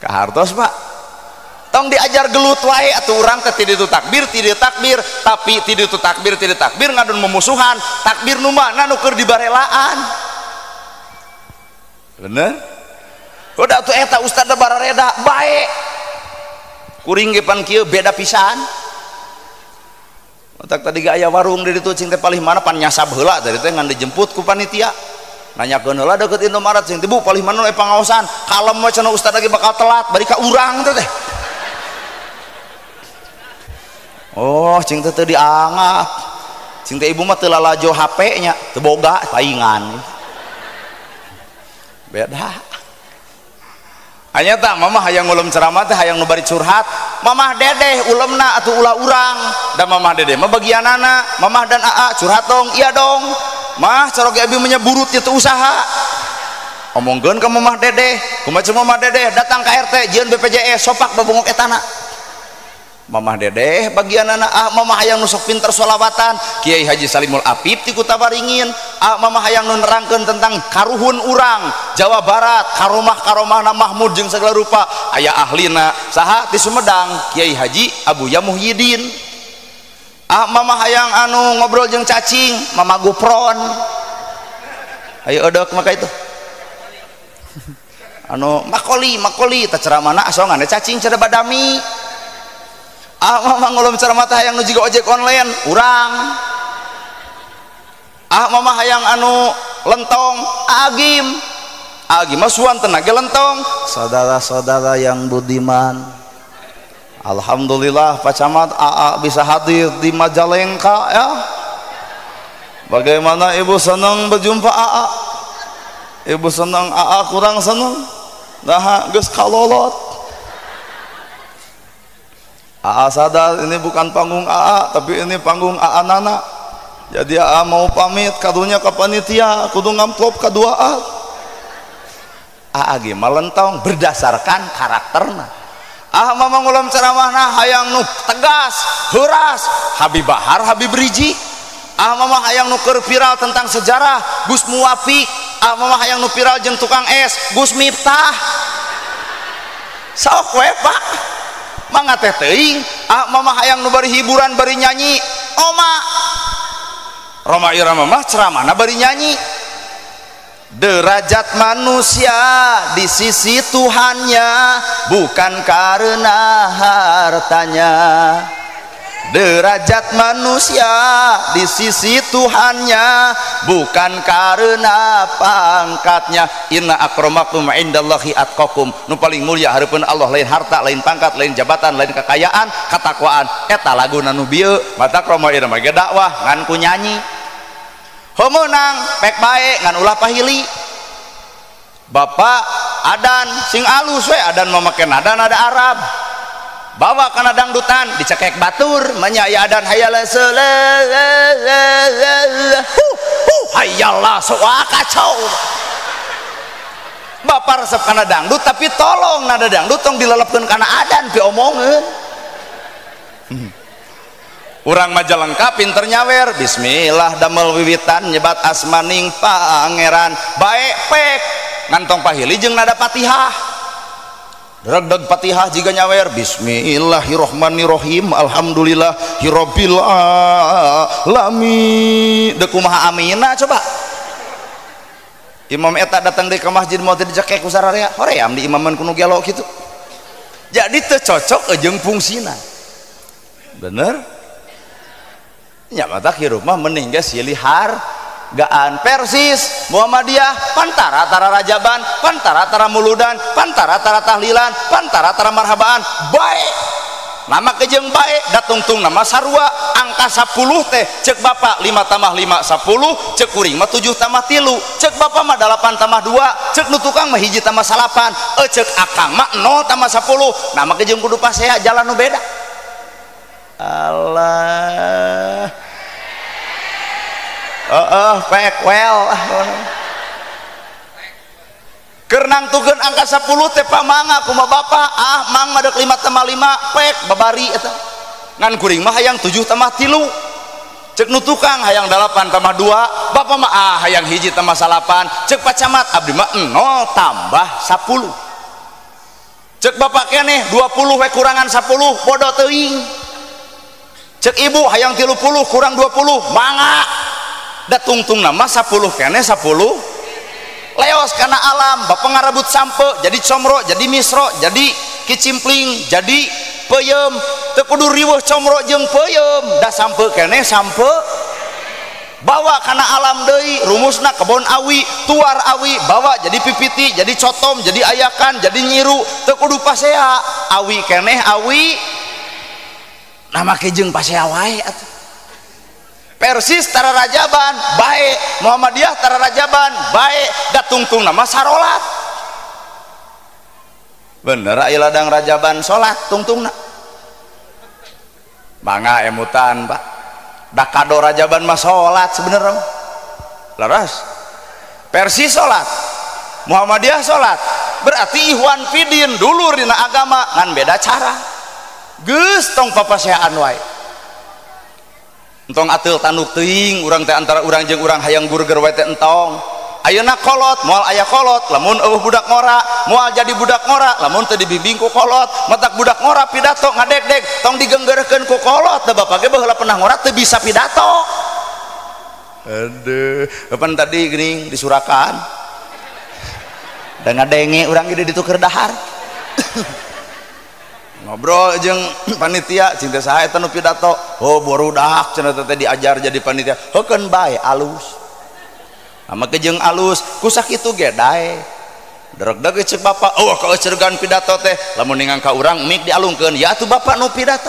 Kahartos Pak. Tong diajar gelut wae atuh urang teh ti ditu takbir, ti dieu takbir, tapi ti ditu takbir, ti dieu takbir ngadon memusuhan. Takbir nu mana nu keur dibarelaan. Bener? Udah atuh eta ustad barareda bae. Kuring ge pan kieu beda pisan. Otak tadi ge aya warung di ditu cing teh palih mana pan nyasab heula tadi teh ngan dijemput ku panitia. Nanyakeun heula deukeut Indomaret cing teh bu palih mana we pangaosan. Kalem we cenah ustad lagi bakal telat bari ka urang teh teh. Oh cing teh teu dianggap. Cing teh ibu mah teu lalajo HP nya, teu boga paingan. Beda. Hanya tak mamah hayang ulem ceramah teh hayang nu bari curhat, mamah dedeh ulemna atuh ulah urang, da mamah dedeh mah bagianana, mamah dan aa curhat dong, iya dong. Mah cara ge abi menyeburut itu usaha. Omongkeun ka mamah dedeh, kumaha mamah dedeh datang ka RT jieun BPJS sopak babongok etana. Mamah dedeh bagianana, ah mamah hayang nu sok pinter sholawatan, Kiai Haji Salimul Apip ti Kutawaringin, ah mamah hayang nu nerangkeun tentang karuhun urang Jawa Barat, karomah-karomahna Mahmud jeung segala rupa, aya ahlina saha ti Sumedang, Kiai Haji Abuya Muhyiddin. Ah mamah hayang anu ngobrol jeung cacing, Mama Gupron. Ayo edek maka itu. Anu makoli, makoli tah ceramahna asongan cacing cada badami. Ah mama ngulum ceramah hayang nu jiga ojek online urang. Ah mama hayang anu lentong agim, agim mah suan tenaga lentong. Saudara-saudara yang budiman, alhamdulillah Pak Camat AA bisa hadir di Majalengka ya. Bagaimana ibu senang berjumpa AA? Ibu senang, AA kurang senang. Nah geus kalolot. AA sadar ini bukan panggung AA, tapi ini panggung AA Nana. Jadi AA mau pamit kadunya ke panitia, kudu ngamplop ka dua A. AA ge malentong berdasarkan karakterna. Ah mama ngulam ceramahna hayang nu tegas, heuras, Habib Bahar, Habib Rizieq. Ah mama hayang nu keur viral tentang sejarah, Gus Muwafiq. Ah mama hayang nu viral jeung tukang es, Gus Miftah. Sok we Pak. Mangga teh teuing, ah mama hayang nu bari hiburan bari nyanyi, oma. Roma Irama mah ceramahna bari nyanyi. Derajat manusia di sisi Tuhannya bukan karena hartanya. Derajat manusia di sisi Tuhannya bukan karena pangkatnya. Inna akramakum indallahi atqakum. Nu paling mulia hareupeun Allah lain harta, lain pangkat, lain jabatan, lain kekayaan, ketakwaan. Eta laguna nu bieu, mata Roma Irama ge dakwah ngan ku nyanyi. Heumeunang pek bae ngan ulah pahili. Bapak Adan sing alus we adan mah make nada nada Arab. Bawa kana dangdutan dicekek batur manya aya adan hayala hu hu hayala soa kacau. Bapak resep kana dangdut tapi tolong nada dangdut tong dilelepkeun kana adan piomongeun. Urang Majalengka pinter nyawer bismillah damel wiwitan nyebat asmaning pangeran bae pek ngantong pahili jeung nada Fatihah. Dregdeg Fatihah jiga nyawer bismillahirrahmanirrahim alhamdulillahirabbil alamin. Deuk kumaha amina coba. Imam eta datang deui ka masjid moal teu dicekek ku sararea hoream di imaman ku nu gelo kitu. Jadi teu cocok jeung fungsina. Bener? Nya matak hirup mah mending ge silih hargaan. Persis Muhammadiyah pantara tara rajaban, pantara tara muludan, pantara tara tahlilan, pantara tara marhabaan, bae. Nama kejeng bae datungtung nama sarua angka 10 teh cek bapak 5 tambah 5 10, cek kuring mah 7 tambah 3, cek bapak mah 8 tambah 2, cek nu tukang mah 1 tambah 9, cek akang mah 0 tambah 10. Nama kejeng kudu pasea jalan nu beda. Allah. Pek well. Keur nangtukeun angka 10 teh pamanga kumaha bapak ah mang mah deuk 5 tambah 5 pek babari eta. Ngan kuring mah hayang 7 tambah 3. Cek nu tukang hayang 8 tambah 2, bapak mah ah hayang 1 tambah 9, cek pacamat abdi mah 0 tambah 10. Cek bapak keneh 20 we kurangan 10 bodoh teuing. Cek ibu hayang 30 kurang 20 mangga. Da tungtung nama 10 keneh 10 leos karena alam bapak ngarabut sampe jadi comro jadi misro jadi kicimpling jadi peyem teu kudu riweuh comro jeung peyem da sampe keneh sampe bawa karena alam deui rumusna kebon awi tuar awi bawa jadi pipiti jadi cotom jadi ayakan jadi nyiru teu kudu pasea awi keneh awi nama kejeng pasea wae atuh. Persis tara rajaban bae, Muhammadiyah tara rajaban bae, datungtung nama sarolat. Bener aya ladang rajaban salat tungtungna. Mangga emutan Pak. Da kado rajaban mah salat sebenarnya. Leres. Persis salat. Muhammadiyah salat. Berarti ihwan fidin dulur dina agama ngan beda cara. Geus tong papaseaan wae. Entong ateul tanduk teuing urang teh antara urang jeung urang hayang burger wae teh entong. Ayeuna kolot moal aya kolot lamun eueuh budak ngora, moal jadi budak ngora lamun teu dibimbing ku kolot, matak budak ngora pidato ngadegdeg tong digenggerkeun ku kolot da bapak ge baheula pernah ngora teu bisa pidato. Aduh, kapan tadi geuning disurakan. Da ngadenge urang ge ditu keur dahar. Ngobrol jeung panitia cinta saha eta nu pidato oh borudak cenah teh diajar jadi panitia heukeun bae alus ama kejeng alus ku sakitu ge dae dregdeg ceuk bapak oh kaeuceurgan pidato teh lamun ningang ka urang mik dialungkeun ya atuh bapak nu pidato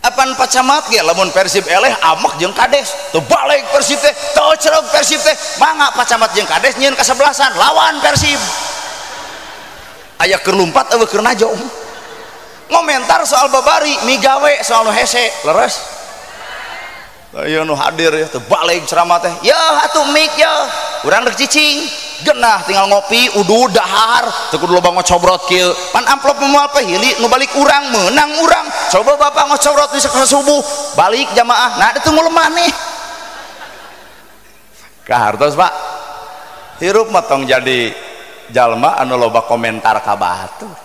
apan pacamat ge lamun Persib eleh amek jeung kades teu balik Persib teh teu euceureg Persib teh mangga pacamat jeung kades nyieun kasebelasan lawan Persib aya keur lumpat eueuh keur najong ngomentar soal babari migawe soal nu hese leres aya nu hadir ya teu balik ceramah teh yeuh atuh mik yeuh urang rek cicing genah tinggal ngopi udu dahar teu kudu loba ngocobrot kieu pan amplop moal pahili nu balik urang meunang urang coba bapak ngocobrot di subuh balik jamaah nah ditunggu lemah nih kahartos Pak hirup mah tong jadi jalma anu loba komentar ka batur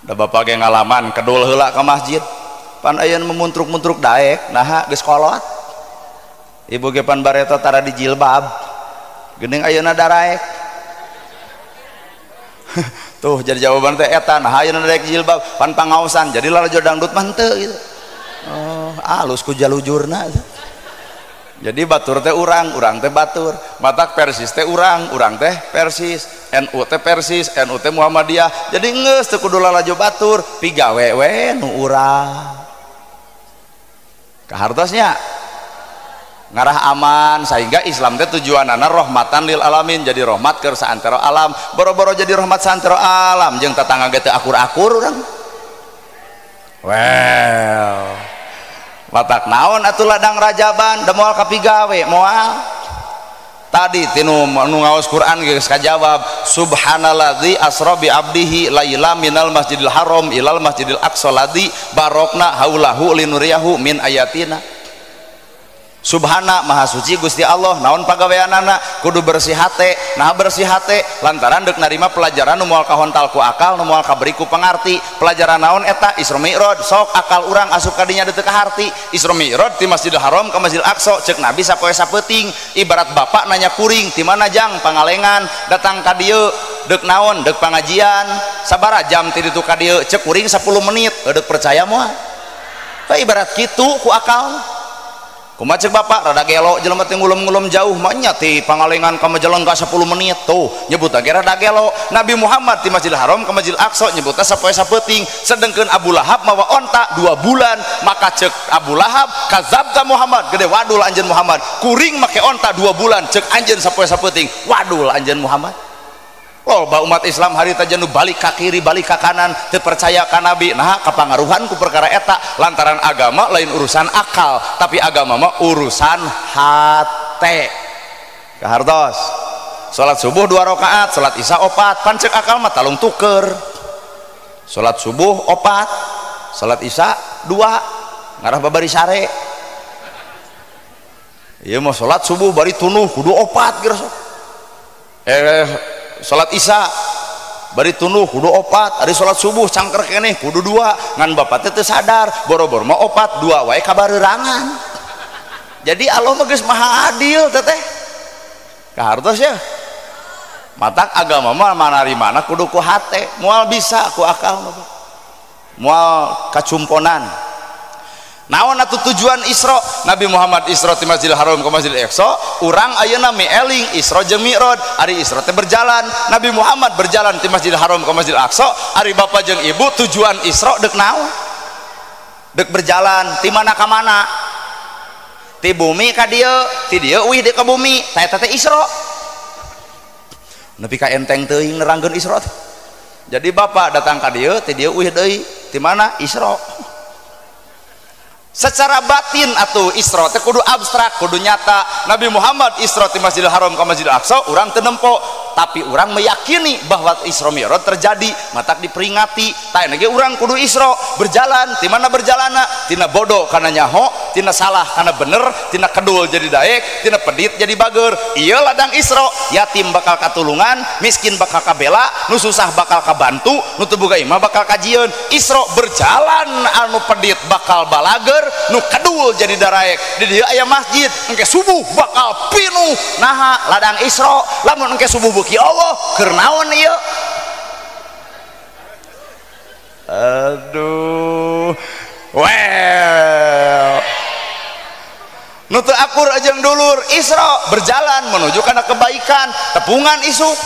da bapak ge ngalaman kedul heula ka masjid pan aya nu memuntruk-muntruk daek naha geus kolot ibu ge pan bareto tara di jilbab geuning ayeuna daraek tuh jadi jawaban teh eta naha ayeuna daek jilbab pan pangaosan jadi lalajo dangdut mah henteu gitu oh alus ku jalujurna. Jadi batur teh urang, urang teh batur, matak Persis teh urang, urang teh Persis, NU teh Persis, NU teh Muhammadiyah. Jadi geus teu kudu lalajo batur, pigawe we nu urang. Kahartosnya Ngarah aman sehingga Islam teh tujuanana rahmatan lil alamin, jadi rahmat keur saantero alam. Boro-boro jadi rahmat saantero alam jeung tetangga ge teu akur-akur urang. Well, matak naon atuh ladang rajaban da moal kapigawe moal. Tadi tinu nu ngaos Quran geus kajawab subhanalladzi asra bi abdihi laila minal masjidil haram ilal masjidil aqsa ladzi barokna haulahu linuriyahu min ayatina. Subhana maha suci Gusti Allah, naon pagaweanana kudu bersih hate. Nah bersih hate lantaran deuk narima pelajaran nu moal kahontal ku akal, nu moal kaberi ku pangarti. Pelajaran naon eta? Isra Mi'raj. Sok akal urang asup ka dinya teu kaharti. Isra Mi'raj ti Masjidil Haram ka Masjidil Aqsa ceuk Nabi sapoe sapeuting. Ibarat bapak nanya kuring ti mana jang Pangalengan datang ka dieu deuk naon? Deuk pangajian. Sabaraha jam ti ditu ka dieu? Ceuk kuring 10 menit. Deuk percaya moal? Ibarat kitu ku akal. Kumaha cek bapak rada gelo jelema teh ngulum-ngulum jauh mah nya ti Pangalengan ka Majalengka 10 menit tuh nyebutna ge rada gelo. Nabi Muhammad ti Masjidil Haram ka Masjidil Aqsa nyebutna sapoe sapeuting, sedengkeun Abu Lahab mawa onta 2 bulan. Maka cek Abu Lahab kazabta Muhammad, gede wadul anjeun Muhammad. Kuring make onta 2 bulan cek anjeun sapoe sapeuting, wadul anjeun Muhammad. Loba umat Islam harita jeung nu balik ka kiri balik ka kanan teu percaya ka Nabi. Nah kapangaruhan ku perkara eta lantaran agama lain urusan akal tapi agama mah urusan hate. Kahartos salat subuh 2 rakaat, salat isya 4, pan ceuk akal mah talung tuker. Salat subuh 4, salat isya 2, ngarah babari sare. Ieu mah salat subuh bari tunuh kudu 4 geus. Salat isya bari tunuh kudu 4, ari salat subuh cangker keneh kudu 2, ngan bapak teh teu sadar boro-boro mah 4 2 wae kabareurangan. Jadi Allah mah geus maha adil teteh. Kahartos ya. Matak agama mah manarimana kudu ku hate, moal bisa ku akal mah. Moal kacumponan. Naon atuh tujuan Isra? Nabi Muhammad Isra ti Masjidil Haram ke Masjidil Aqsa, urang ayeuna mieling Isra jeung Mi'raj. Ari Isra teh berjalan, Nabi Muhammad berjalan ti Masjidil Haram ke Masjidil Aqsa, ari bapak jeung ibu tujuan Isra deuk naon? Deuk berjalan ti mana ka mana? Ti bumi ka dieu, ti dieu uih deuk ka bumi, ta eta teh Isra. Nepi ka enteng teuing nerangkeun Isra teh. Jadi bapak datang ka dieu, ti dieu uih deui, ti mana? Isra. Secara batin atuh Isra teh kudu abstrak, kudu nyata. Nabi Muhammad Isra ti Masjidil Haram ka Masjidil Aqsa urang teu nempo, tapi urang meyakini bahwa Isra Mi'raj terjadi, matak diperingati. Tah ge urang kudu Isra, berjalan ti mana berjalana? Tina bodoh kana nyaho, tina salah kana bener, tina kedul jadi daek, tina pedit jadi bager. Ieu ladang Isra, yatim bakal katulungan, miskin bakal kabela, nu susah bakal kabantu, nu teu boga imah bakal kajieun. Isra berjalan anu pedit bakal balager, nu kedul jadi daraek. Di dieu aya masjid engke subuh bakal pinuh. Naha ladang Isra, lamun engke subuh beuki Allah keur naon ieu? Aduh, well nu teu akur jeung dulur. Isra berjalan menuju kana kebaikan, tepungan isuk.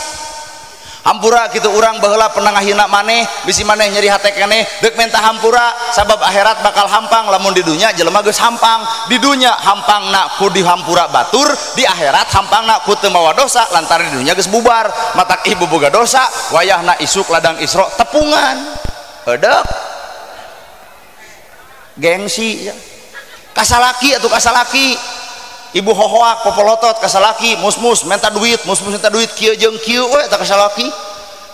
Hampura kitu urang baheula pernah ngahina maneh, bisi maneh nyeri hate keneh, deuk menta hampura sabab akhirat bakal hampang. Lamun di dunya jelema geus hampang, di dunya hampangna ku dihampura batur, di akhirat hampangna ku teu mawa dosa lantaran di dunya geus bubar. Matak ibu boga dosa, wayahna isuk ladang Isra tepungan. Heudeuk gengsi kasalaki atuh kasalaki. Ibu hohoak popolotot kasalaki, mus-mus minta duit, mus-mus minta duit kieu jeung kieu we eta kasalaki.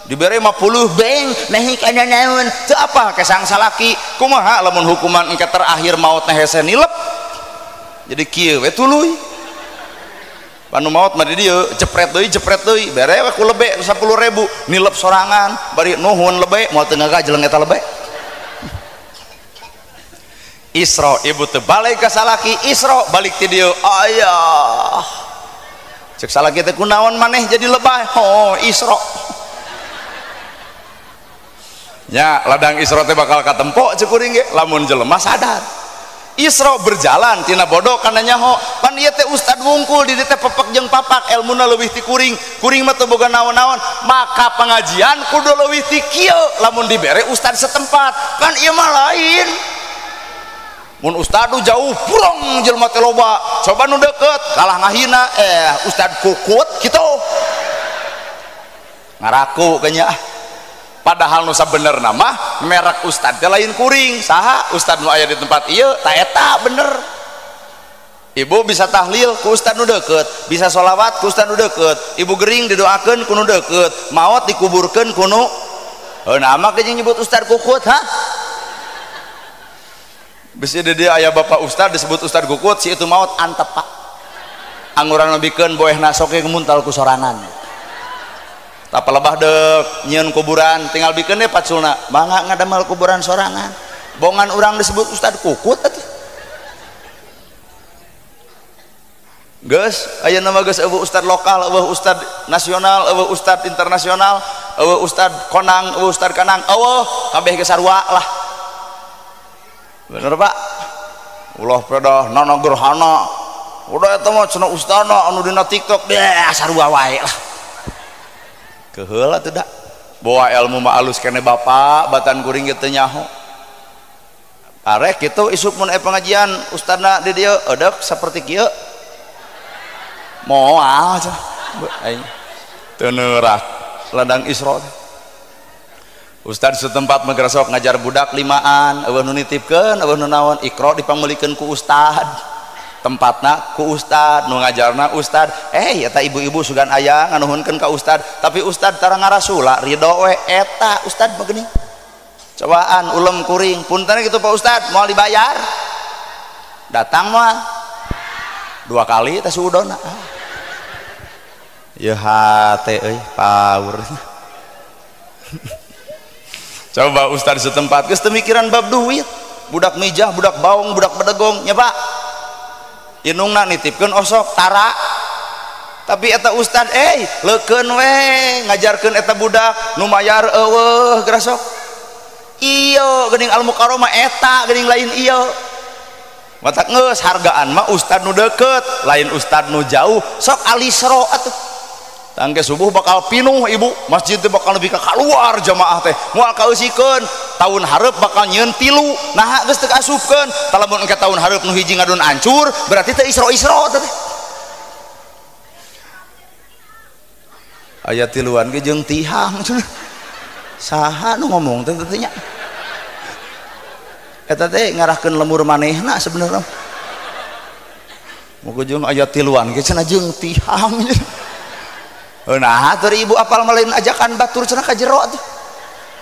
Dibere 50 beng nehi kana naon teu apa kesang salaki. Kumaha lamun hukuman engke terakhir maot na hese nilep. Jadi kieu we tuluy. Panu maot mah di dieu jepret deui bere we ku lebe 10.000 nilep sorangan bari nuhun lebe moal teu ngagajeleng eta lebe. Isra ibu teu balik ka salaki, Isra balik ti dieu ayah cek salaki teh kunaon maneh jadi lebay. Oh Isra nya ladang Isra teh bakal katempo cek kuring ge lamun jelema sadar. Isra berjalan tina bodoh kana nyaho, pan ieu teh ustad wungkul di dieu teh pepek jeung papak elmuna leuwih ti kuring, kuring mah teu boga naon-naon, maka pengajian kudu leuwih ti kieu lamun dibere ustad setempat, kan ieu mah lain. Mun ustad nu jauh purong jelema teh loba, coba nu deket kalah ngahina ustad kukut kitu. Ngaraku kayaknya ah. Padahal nu sabenerna mah merek ustad teh lain kuring, saha ustad nu aya di tempat ieu ta eta bener. Ibu bisa tahlil ku ustad nu deket, bisa sholawat ku ustad nu deket, ibu gering didoakeun ku nu deket, maot dikuburkeun ku nu nama ge nyebut ustad kukut ha? Bisi di dia aya bapak ustad disebut ustad kukut, si itu maot antep pak. Anguran nobikeun boehna sok ge muntal ku sorangan. Tapa lebah dek nyieun kuburan tinggal bikeun deh paculna, mangga ngadamel kuburan sorangan. Bongan urang disebut ustad kukut atuh. Geus aya nama geus eueuh ustad lokal, eueuh ustad nasional, eueuh ustad internasional, eueuh ustad konang, eueuh ustad kanang, eueuh kabeh ge sarua lah. Bener Pak? Ulah pedah nana gerhana. Udah eta mah cenah ustadna anu dina TikTok deh sarua wae lah. Keheula teu da. Bawa ilmu mah alus keneh bapak, batan kuring ge teu nyaho. Arek kitu isuk mun aya pengajian ustadna di dieu eudek saperti kieu. Moal cenah. Aing teu neurak ladang Isra. Ustad setempat menggeresok ngajar budak limaan, eueuh nu nitipkeun, eueuh nu naon, Iqra dipangmeulikeun ku ustad. Tempatna ku ustad, nu ngajarna ustad. Eta ibu-ibu sugan aya nganuhunkeun ka ustad, tapi ustad tara ngarasula, ridho we eta ustad mah geuning. Cobaan ulem kuring, punten kitu Pak Ustad, moal dibayar. Datang moal. Dua kali teh suudona. Ya hate euy, paur. Coba ustad setempat geus teu mikiran bab duit, budak mijah, budak baung, budak bedegong nya Pak. Inungna nitipkeun osok tara. Tapi eta ustad leukeun we ngajarkeun eta budak nu mayar eueuh gerasok. Ieu geuning Al Mukarramah eta geuning lain ieu. Matak geus hargaan mah ustad nu deket, lain ustad nu jauh, sok alisro atuh. Tangke subuh bakal pinuh ibu, masjid teh bakal lebih ka keluar jamaah teh, moal kaeusikeun, tahun hareup bakal nyieun tilu, naha geus teu kaasupkeun, tah lamun engke tahun hareup nu hiji ngadon ancur, berarti teh isro-isro teh. Aya tiluan ge jeung tihang. Saha nu ngomong teh teh nya? Eta teh ngarahkeun lemur manehna sebenarnya. Moga jeung aya tiluan ge cenah jeung tihang. Nah, teu ibu apal mah lain ajakan batur cenah ka jero atuh.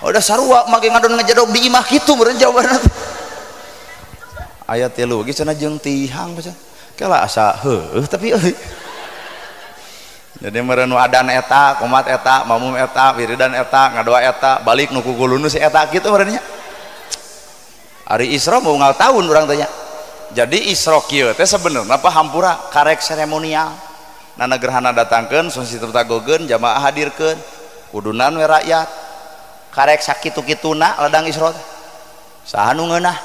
Udah sarua make ngadon ngajedog di imah kitu meureun jawabanna. Aya tilu ge cenah jeung tihang cenah. Kela asa heueuh tapi euy. Jadi meureun nu adan eta, komat eta, mamum eta, wiridan eta, ngadoa eta, balik nu kukulunu si eta kitu meureun nya. Ari Isra mau ngal tahun urang tanya. Jadi Isra kieu teh sebenarnya apa hampura karek seremonial. Nana gerhana datangkeun, sensitif tagogeun, jamaah hadirkeun, kudunan we rakyat. Karek sakitu-kituna ladang Isra teh. Saha nu ngeunah?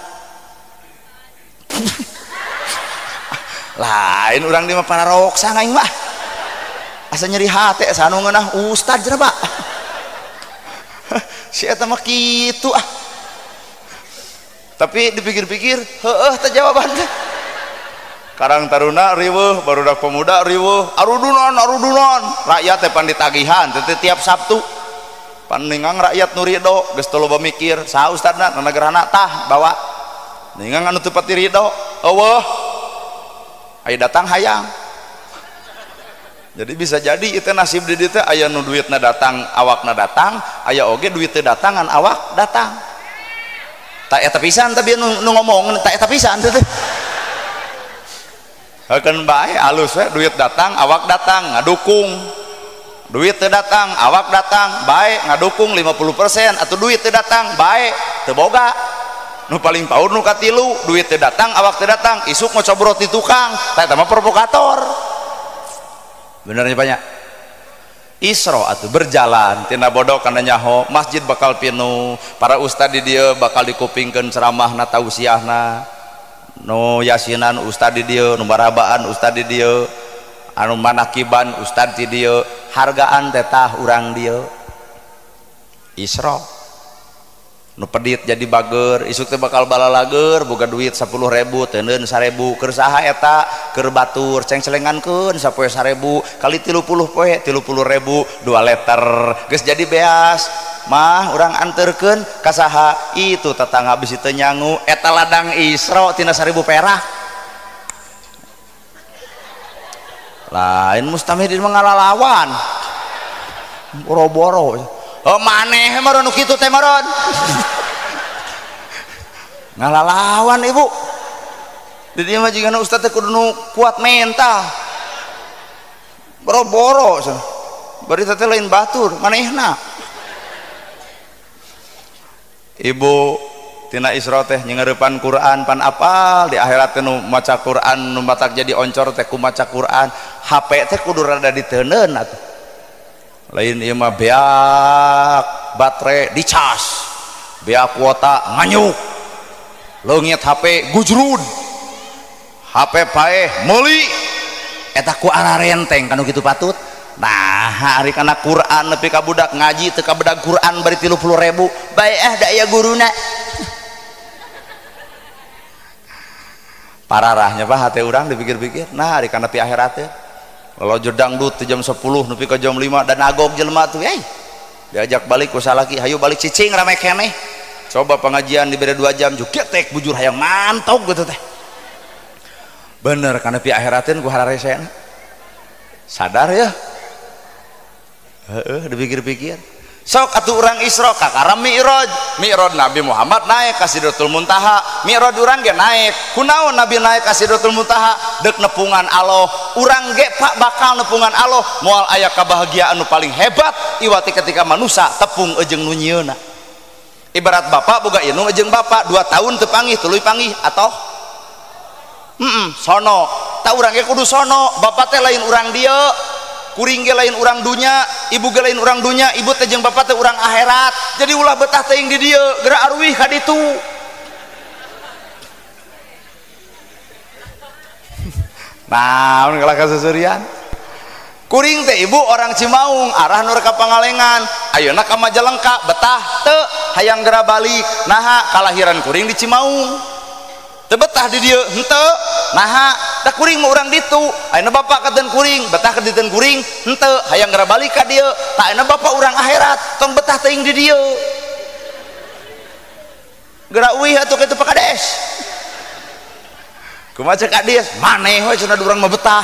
Lain urang di mah pararoksa aing mah. Asa nyeri hate saha nu ngeunah ustad cenah Pak. Si eta mah kitu ah. Tapi dipikir-pikir, heueuh teh jawaban teh. Karang Taruna riweuh, barudak pemuda riweuh, arudunan arudunan, rakyat teh pan ditagihan teh tiap Sabtu. Paningang rakyat nu ridho, geus teu loba mikir, saha ustadna, nana gerhana tah bawa. Ningang anu teu pati ridho, eueuh. Aya datang hayang. Jadi bisa jadi itu nasib di dieu teh aya nu duitna datang, awakna datang, aya oge duit teu datangan, awak datang. Tak eta pisan tapi nu ngomong tak eta pisan teh. Hakeun bae alus we duit datang awak datang ngadukung. Duit teu datang awak datang bae ngadukung 50% atau duit teu datang bae teu boga. Nu paling paur nu katilu duit teu datang awak teu datang isuk ngocobrot di tukang tah eta mah provokator. Benernya banyak. Isra atuh berjalan tina bodoh kana nyaho masjid bakal pinuh para ustad di dieu bakal dikupingkeun ceramahna tausiahna nu yasinan ustad di dieu nu marabaan ustad di dieu anu manakiban ustad di dieu hargaan teh tah urang dieu. Isra Nu pedit jadi bager, isuk teh bakal balalager, boga duit 10.000, teuneun 1.000, keur saha eta, keur batur, cengcelengankeun sapoe 1.000, kali 30 poe 30.000, 2 liter, geus jadi beas. Mah urang anterkeun ka saha? Itu tetangga bisi teu nyangu, eta ladang Isra tina 1.000 perak. Lain mustamidin mah ngalalawan. Boro-boro. Oh maneh meureun nu kitu teh meureun. Ngalalawan ibu. Di dieu mah jigana ustaz teh kudu nu kuat mental. Boro-boro cenah. Bari teh lain batur manehna. Ibu tina Isra teh nyeurepan Quran pan apal di akhirat teh nu maca Quran nu matak jadi oncor teh ku maca Quran. HP teh kudu rada diteuneun atuh. Lain ieu mah beak baterai dicas, beak kuota nganyuk, leungit HP gujrud, HP paeh meuli, eta ku ararenteng kanu kitu patut. Nah hari kana Quran nepi ka budak ngaji teu ka bedag Quran bari 30.000 bae ah da aya guruna. Pararahnya pak hate urang dipikir-pikir. Nah hari kana pi akhirat teh kalau jedang dut jam 10 nepi ka jam 5 dan agok jelema tuh, hey, diajak balik ku salaki, hayu balik cicing rame keneh. Coba pengajian diberi 2 jam juga tek bujur hayang mantog gitu teh. Bener kana pi akhiratin ku hararesena. Sadar ya? Heeh, dipikir-pikir. Sok atuh urang Isra kakara Mi'raj. Mi'raj Nabi Muhammad naik ka Sidratul Muntaha. Mi'raj urang ge naik. Kunaon Nabi naik ka Sidratul Muntaha? Deuk nepungan Allah. Urang ge pak bakal nepungan Allah. Moal aya kabahagiaan nu paling hebat iwati ketika manusia tepung jeung nu nyieuna. Ibarat bapak boga indung jeung bapak 2 tahun teu panggih tuluy panggih atoh. Sono. Ta urang ge kudu sono. Bapak teh lain urang dieu. Kuring ge lain urang dunya, ibu ge lain urang dunya, ibu teh jeung bapak teh urang akhirat. Jadi ulah betah teuing di dieu, geura aruih ka ditu. Naon kalah kasusurian? Kuring teh ibu orang Cimaung, arah nur ka Pangalengan, ayeuna ka Majalengka, betah teu hayang geura balik. Naha kalahiran kuring di Cimaung. Teu betah di dieu henteu. Naha da kuring mah urang ditu, ayeuna bapak kaden kuring, betah ka diteun kuring henteu, hayang geura balik ka dieu. Tah ayeuna bapak urang akhirat, tong betah teuing di dieu. Geura uih atuh kitu Pak Kades. Kumaha cek Kades, maneh we cenah urang mah betah.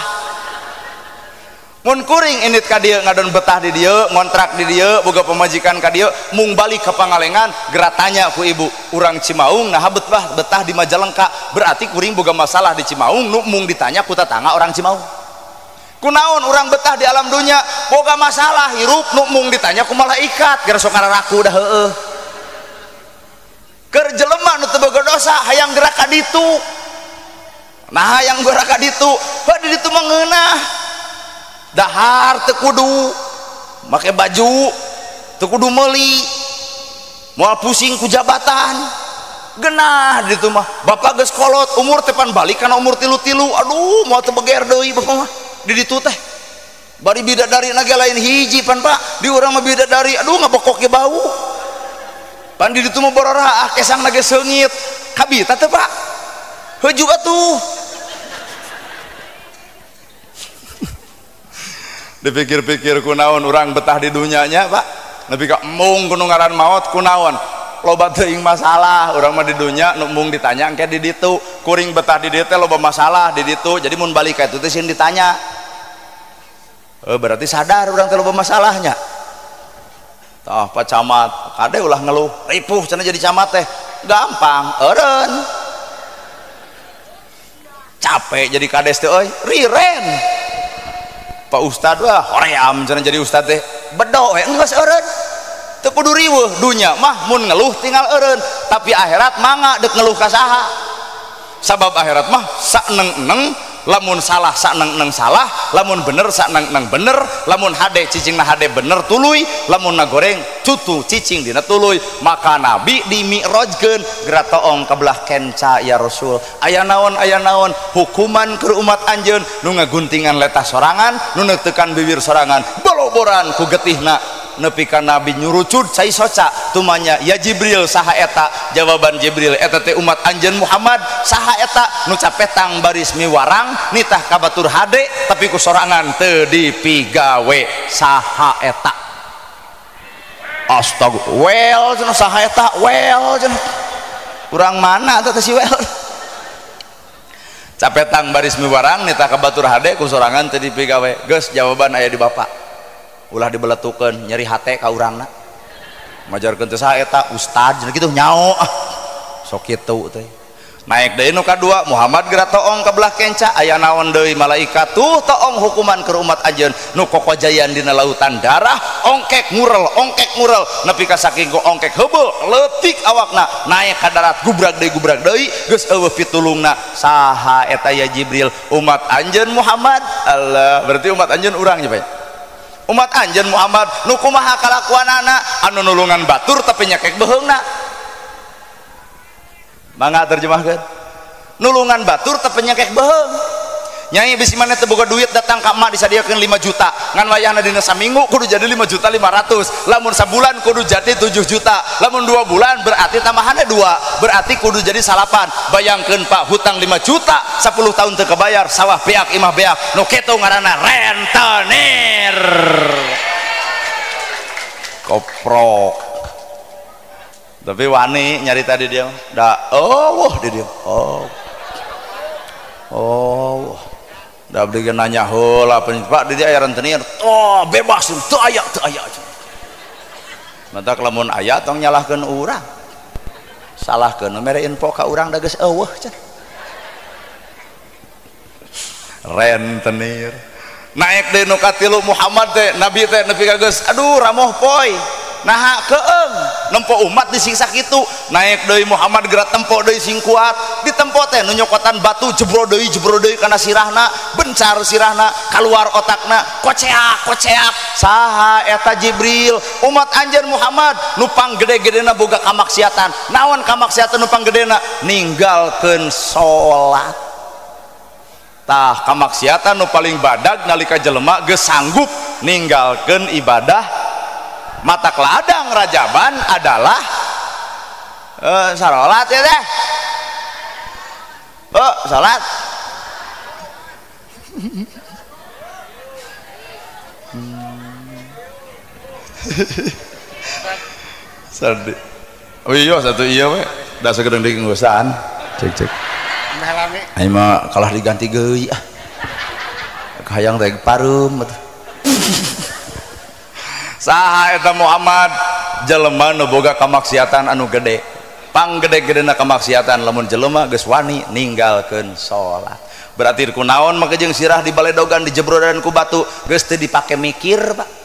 Mun kuring indit ka dieu ngadon betah di dieu, ngontrak di dieu, boga pamajikan ka dieu, mung balik ka Pangalengan, geura tanya ku ibu, urang Cimaung naha betah betah di Majalengka, berarti kuring boga masalah di Cimaung, nu mung ditanya ku tatangga orang Cimaung. Kunaon urang betah di alam dunya, boga masalah hirup nu mung ditanya ku malaikat, geura sok ngaraku dah heueuh. Keur jelema nu teu boga dosa hayang geura ka ditu. Nah hayang geura ka ditu, heuh di ditu mah ngeunah. Dahar teu kudu make baju, teu kudu meuli, moal pusing ku jabatan. Genah di ditu mah. Bapak geus kolot, umur teh pan balik kana umur 33. Aduh, moal teu beger deui bapak mah di ditu teh. Bari bidadari na ge lain hiji pan Pak, di urang mah bidadari, aduh ngabekok ge bau. Pan di ditu mah bororaah kesang na ge seungit. Kabita teh Pak. Heuju atuh. Dipikir-pikir kunaon urang betah di dunyanya Pak, nepi ka embung kudu ngaran maot kunaon, loba teuing masalah urang mah di dunya nu embung ditanya engke di ditu, kuring betah di dieu teh loba masalah di ditu, jadi mun balik ka itu teh sieun ditanya. Berarti sadar urang teh loba masalahnya. Tah Pak Camat, kade ulah ngeluh, ripuh cenah jadi camat teh, gampang eureun. Capek jadi kades teh euy, riren. Pak Ustad wah hoream cenah jadi ustad teh bedo we geus eureun teu kudu riweuh dunya mah mun ngeluh tinggal eureun, tapi akhirat mangga deuk ngeluh ka saha, sabab akhirat mah sakneng-neng lamun salah sakneng-neng salah, lamun bener sakneng-neng bener, lamun hade cicingna hade bener tuluy, lamun na goreng cutu cicing dina tuluy. Maka Nabi dimi'rajkeun geura toong ka belah kenca ya Rasul, aya naon aya naon hukuman keur umat anjeun nu ngaguntingan letah sorangan, nu neutekan bibir sorangan, boloboran ku getihna Nepi ka Nabi nyurucud cai soca tumanya ya Jibril saha eta? Jawaban Jibril eta teh umat anjeun Muhammad. Saha eta? Nu capetang baris miwarang nitah ka batur hade tapi ku sorangan teu dipigawe. Saha eta? Astaga, well cenah saha eta? Well cenah. Urang mana eta teh si well? Capetang baris miwarang nitah ka batur hade ku sorangan teu dipigawe. Geus jawaban aya di bapak. Ulah dibeletukeun nyeri hate ka urangna. Majarkeun teh saha eta? Ustad cenah kitu nyao. Sok kitu teh. Naik deui nu kadua Muhammad geura toong ka belah kenca aya naon deui malaikat tuh toong hukuman keur umat anjeun nu kokojayan dina lautan darah ongkek ngurel nepi ka saking ku ongkek heubeul leutik awakna naik ka darat gubrak deui geus eueuh pitulungna. Saha eta ya Jibril? Umat anjeun Muhammad. Allah, berarti umat anjeun urang nya Pak. Umat anjeun Muhammad nu kumaha kalakuanana anu nulungan batur tapi nyekek beuheungna. Mangga terjemahkeun. Nulungan batur tapi nyekek beuheung. Nyai bisi maneh teu boga duit datang ka emak disadiakeun 5 juta. Ngan wayahna dina saminggu kudu jadi 5.500.000. Lamun sabulan kudu jadi 7 juta. Lamun 2 bulan berarti tambahannya 2. Berarti kudu jadi 8. Bayangkeun Pak hutang 5 juta 10 tahun teu kebayar, sawah beak imah beak. Nu kitu ngaranna rentenir. Koprok. Tapi wani nyari tadi dia da oh wah di dia oh oh da abdi ge nanya heula Pak di dia aya rentenir oh bebas teu aya matak lamun aya tong nyalahkeun urang salahkeun mere info ka urang da geus eueuh cenah rentenir. Naik deui nu katilu Muhammad teh nabi teh nepi ka geus aduh ramoh poy naha keeng nempo umat disiksa kitu. Naik deui Muhammad geura tempo deui sing kuat ditempo teh nu nyokotan batu jebro deui kana sirahna bencar sirahna kaluar otakna koceak koceak. Saha eta Jibril? Umat anjeun Muhammad nu panggede-gedena boga kamaksiatan. Naon kamaksiatan nu panggedena? Ninggalkeun salat. Tah kamaksiatan nu paling badag nalika jelema geus sanggup ninggalkeun ibadah. Matak ladang rajaban adalah salat ya teh. Oh, salat. Sadi. Oh iya satu iya we. Da sagedeung deui ngeusan. Cek cek. Aing mah kalah diganti geui ah. Hayang teh pareum atuh. Saha eta Muhammad? Jelema nu boga kamaksiatan anu gede. Panggede-gedena kamaksiatan lamun jelema geus wani ninggalkeun salat. Berarti kunaon make jeung sirah dibaledogan dijebrodan ku batu geus teu dipake mikir Pak.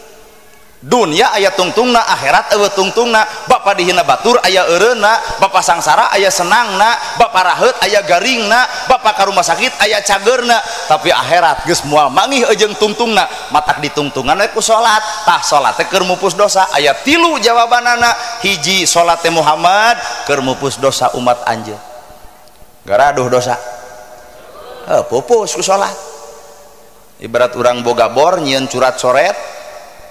Dunia aya tungtungna, akhirat eueuh tungtungna. Bapa dihina batur aya eureuna, bapa sangsara aya senangna, bapa raheut aya garingna, bapa ka rumah sakit aya cageurna. Tapi akhirat geus moal mangih jeung tungtungna, matak ditungtungan we ku salat. Tah salat teh keur mupus dosa. Aya 3 jawabanana. Hiji salat teh Muhammad keur mupus dosa umat anjeun. Garaduh dosa. Heuh pupus ku salat. Ibarat urang boga bor nyieun curat coret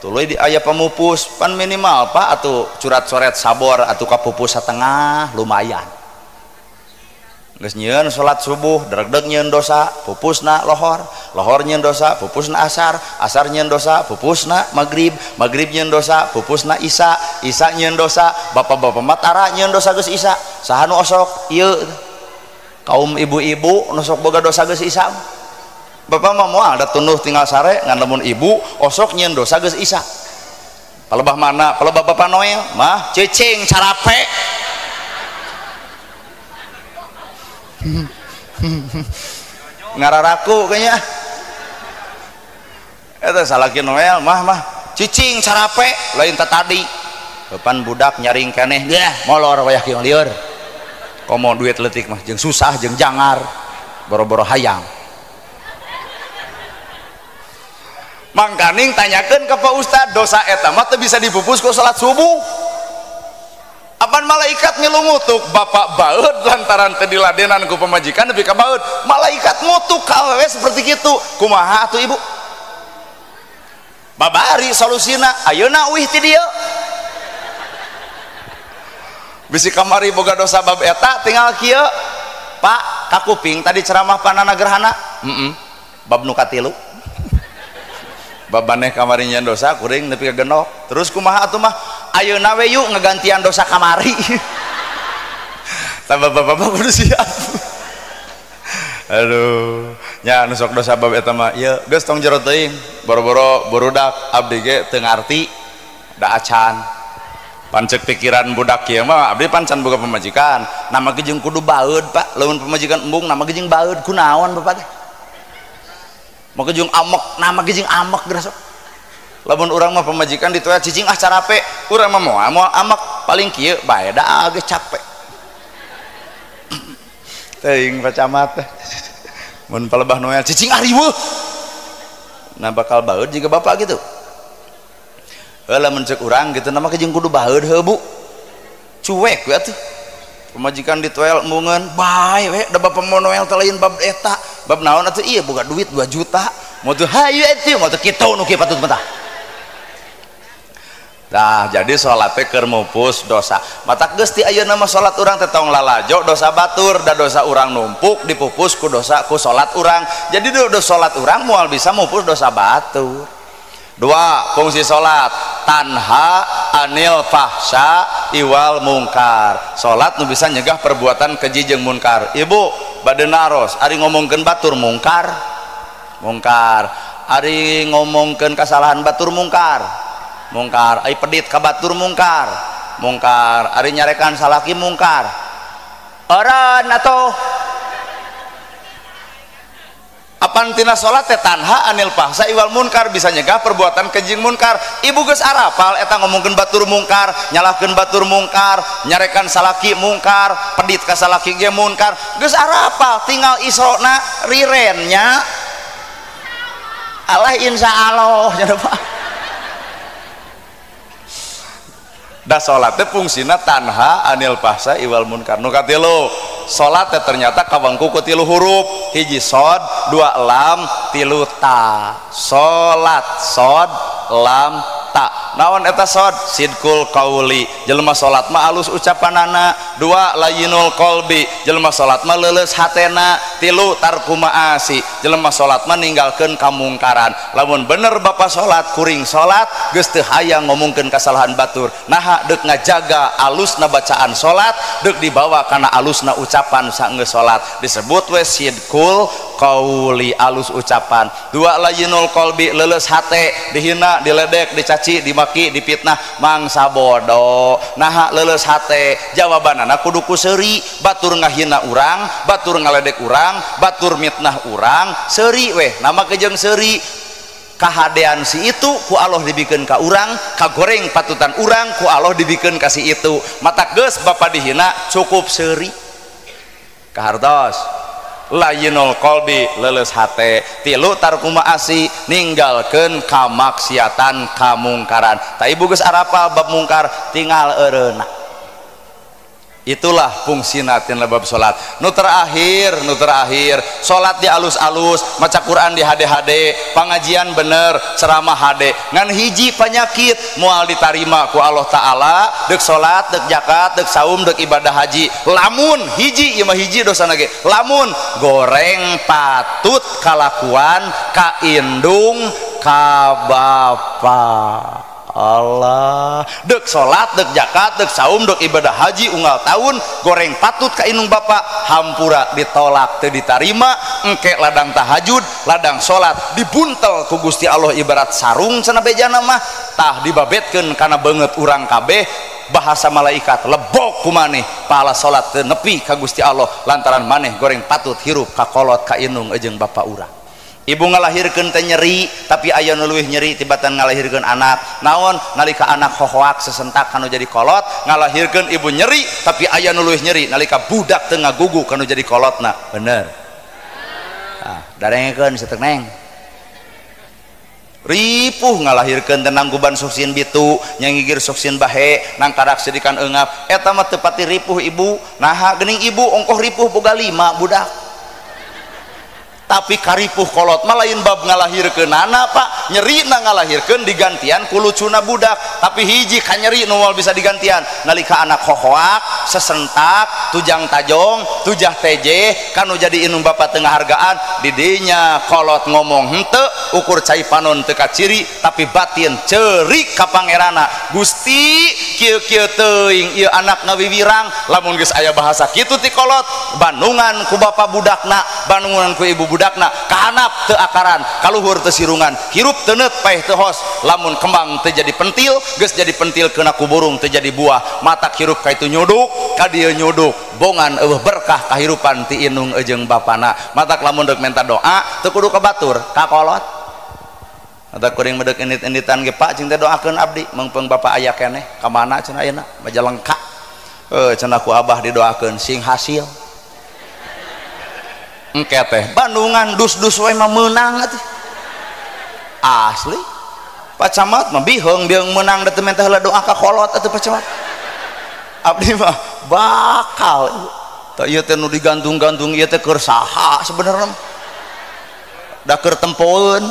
tuluy di aya pemupus pan minimal Pak atuh curat coret sabor atuh kapupus satengah lumayan. Geus nyieun salat subuh dregdeg nyieun dosa pupusna lohor, lohor nyieun dosa pupusna asar, asar nyieun dosa pupusna magrib, magrib nyieun dosa pupusna isya, isya nyieun dosa bapak-bapak matara nyieun dosa geus isya. Saha nu osok ieu kaum ibu-ibu nu sok boga dosa geus isya. Bapak mah moal da tunduh tinggal sare ngan lamun ibu osok nyieun dosa geus isya. Palebah mana? Palebah Bapak Noel mah cicing carape. Ngararaku kayaknya. Eta salaki Noel mah mah cicing carape lain teh tadi. Depan budak nyaring keneh deh molor wayah kieu lieur. Komo duit leutik mah jeung susah jeung jangar boro-boro hayang. Mangkaning tanyakeun ka Pak Ustad dosa eta mah teu bisa dipupus ku salat subuh. Apan malaikat ngilu ngutuk bapak baeud lantaran teu diladenan ku pamajikan nepi ka baeud. Malaikat ngutuk ka awewe seperti kitu. Kumaha atuh ibu? Babari solusina ayeuna uih ti dieu. Bisi kamari boga dosa bab eta tinggal kieu. Pak, kakuping tadi ceramah panana gerhana. Heeh. Bab nu katilu. Bab maneh kamari nyeun dosa kuring nepi ka genok. Terus kumaha atuh mah? Ayeuna we yuk ngegantian dosa kamari. Tambah bapak-bapak kudu siap. Aduh, nya nu sok dosa bab eta mah ieu geus tong jero teuing, boro-boro burudak abdi ge teu ngarti da acan. Pancek pikiran budak kieu mah abdi pan can boga pamajikan, nama ge jeung kudu baeud Pak, lamun pamajikan embung nama ge jeung baeud kunaon bapak teh. Maka jeung amek, nama ge jeung amek geura sok. Lamun urang mah pamajikan ditoel cicing ah carape, urang mah moal moal amek paling kieu bae da geus capek. Teuing Pak Camat teh. Mun palebah noel cicing ah riweuh. Nah bakal baeud jiga bapak gitu. Heuh lamun ceuk urang gitu nama ge jeung kudu baeud heuh Bu. Cuek we atuh. Pamajikan ditoel embungeun bae we da bapak mau noel teh lain bab eta. Bab naon atuh ieu boga duit 2 juta. Mau tuh hayu atuh mau tuh kitu nu kieu patut mentah. Nah, jadi salat teh keur mupus dosa. Matak geus ti ayeuna mah salat urang teh tong lalajo dosa batur, da dosa urang numpuk dipupus ku dosa ku salat urang. Jadi dosa salat urang moal bisa mupus dosa batur. Dua, fungsi salat tanha anil fahsya iwal mungkar. Salat nu bisa nyegah perbuatan keji jeung munkar. Ibu bade naros ari ngomongkeun batur mungkar. Mungkar. Ari ngomongkeun kasalahan batur mungkar. Mungkar, ari pedit ka batur mungkar, mungkar, ari nyarekan salaki mungkar. Eureun atuh. Apan tina salat teh tanha anil fahsya iwal munkar, bisa nyegah perbuatan keji munkar. Ibu geus arapal eta ngomongkeun batur mungkar, nyalahkeun batur mungkar, nyarekan salaki mungkar, pedit ka salaki ge mungkar. Geus arapal tinggal isrona rirennya. Allah insyaallah nya Pak. Da salat teh fungsina tanha anil fahsya iwal munkar. Nu katilu, salat teh ternyata kawangku ku tilu huruf, hiji sod, dua lam, tilu ta. Salat sod, lam, ta. Naon eta sod? Sidqul qauli. Jelema salat mah alus ucapanana. Dua layinul qalbi. Jelema salat mah leuleus hatena. Tilu tarku maasi. Jelema salat mah ninggalkeun kamungkaran. Lamun bener bapak salat, kuring salat, geus teu hayang ngomongkeun kasalahan batur. Naha deuk ngajaga alusna bacaan salat, deuk dibawa kana alusna ucapan saenggeus salat. Disebut we sidqul qauli, alus ucapan. Dua layinul qalbi, leuleus hate, dihina, diledek, dicaci, dimaki, dipitnah, mangsa bodoh. Naha leuleus hate, jawabanana kudu ku seuri, batur ngahina urang, batur ngaledek urang, batur mitnah urang, seuri weh, nama kejeng seuri. Kahadean si itu ku Allah dibikeun ka urang, kagoreng patutan urang ku Allah dibikeun ka si itu. Matak geus bapa dihina cukup seuri. Kahartos layinul qalbi, leuleus hate. Tilu tarku maasi, ninggalkeun kamaksiatan kamungkaran. Ta ibu geus arapal bab mungkar, tinggal eureuna. Itulah fungsina tina bab salat. Nu terakhir, salat di alus-alus, maca Quran di hade-hade, pangajian bener, ceramah hade. Ngan hiji penyakit moal ditarima ku Allah Ta'ala, deuk salat, deuk zakat, deuk saum, deuk ibadah haji. Lamun hiji ieu mah hiji dosana ge. Lamun goreng patut kalakuan ka indung ka bapa. Allah, dek salat, dek zakat, dek saum, dek ibadah haji unggal tahun goreng patut ka indung bapak, hampura ditolak teu ditarima, engke ladang tahajud, ladang salat dibuntel ku Gusti Allah ibarat sarung cenah bejana mah, tah dibabetkeun kana beungeut urang kabeh. Bahasa malaikat lebok ku maneh pahala salat teu nepi ka Gusti Allah lantaran maneh goreng patut hirup ka kolot ka indung jeung bapak urang. Ibu ngalahirkeun teh nyeri, tapi aya nu leuwih nyeri tibatan ngalahirkeun anak. Naon nalika anak hohoak sesentak kanu jadi kolot, ngalahirkeun ibu nyeri, tapi aya nu leuwih nyeri nalika budak teu ngagugu kanu jadi kolotna. Bener. Ah, darengekeun sateuk neng. Ripuh ngalahirkeun teh nangguban suksin bitu, nyangigir suksin bahe, nangkarak sedikan eungap. Eta mah teu pati ripuh ibu. Naha geuning ibu ongkoh ripuh boga 5 budak. Tapi karipuh kolot mah lain bab ngalahirkeunana Pak, nyerina ngalahirkeun digantian ku lucuna budak. Tapi hiji kanyeri nu moal bisa digantian nalika anak hohoak, sesentak, tujang tajong, tujah teje, kanu jadi indung bapak teu ngahargaan, didinya kolot ngomong henteu, ukur cai panon teu kaciri, tapi batin ceurik ka pangerana. Gusti kieu-kieu teuing ieu anak ngawiwirang, lamun geus aya bahasa kitu ti kolot, bandungan ku bapa budakna, bandungan ku ibu budakna, kahanap teu akaran, kaluhur teu sirungan, hirup teu neut paeh teu hos, lamun kembang teu jadi pentil, geus jadi pentil kena ku burung teu jadi buah, matak hirup ka itu nyuduk, ka dieu nyuduk, bongan eueuh berkah kahirupan ti indung jeung bapana. Matak lamun deuk menta doa teu kudu ka batur, ka kolot. Matak kuring medeuk indit-inditan ge Pak cing teh doakeun abdi, meungpeung bapa aya keneh, ka mana cenah ayeuna? Majalengka. Cenah ku abah didoakeun sing hasil. Engke teh Bandungan dus-dus we mah meunang atuh. Asli. Pak Camat mah biheung biheung meunang da teu menta heula doa ka kolot atuh Pak Camat. Abdi mah bakal tah ieu teh nu digantung-gantung ieu teh keur saha sebenarnya? Da keur tempoeun.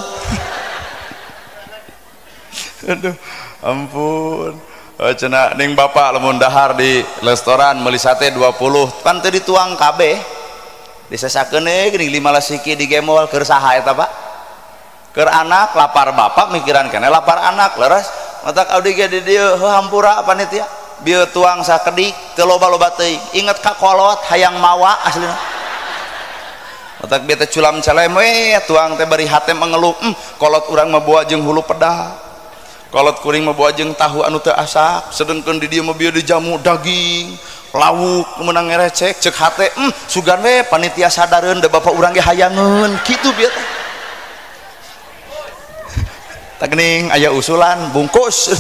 Aduh, ampun. Cenah ning bapak lamun dahar di restoran meuli sate 20, pan teu dituang kabeh. Disesakeun we geuning 15 siki digemol keur saha eta Pak? Keur anak lapar bapak mikiran keneh lapar anak leres. Matak abdi ge di dieu heuh hampura panitia. Bieu tuang sakedik teu loba-loba teuing. Inget ka kolot hayang mawa aslina. Matak bieu teh culam calem we tuang teh bari hate mengeluh, kolot urang mah boa jeung hulu pedah. Kolot kuring mah boa jeung tahu anu teu asak, sedengkeun di dieu mah bieu dijamu daging, lauk menang ngerecek cek hate, sugan we panitia sadareun da bapak urang ge hayangeun kitu bieu teh. Tah geuning aya usulan bungkus.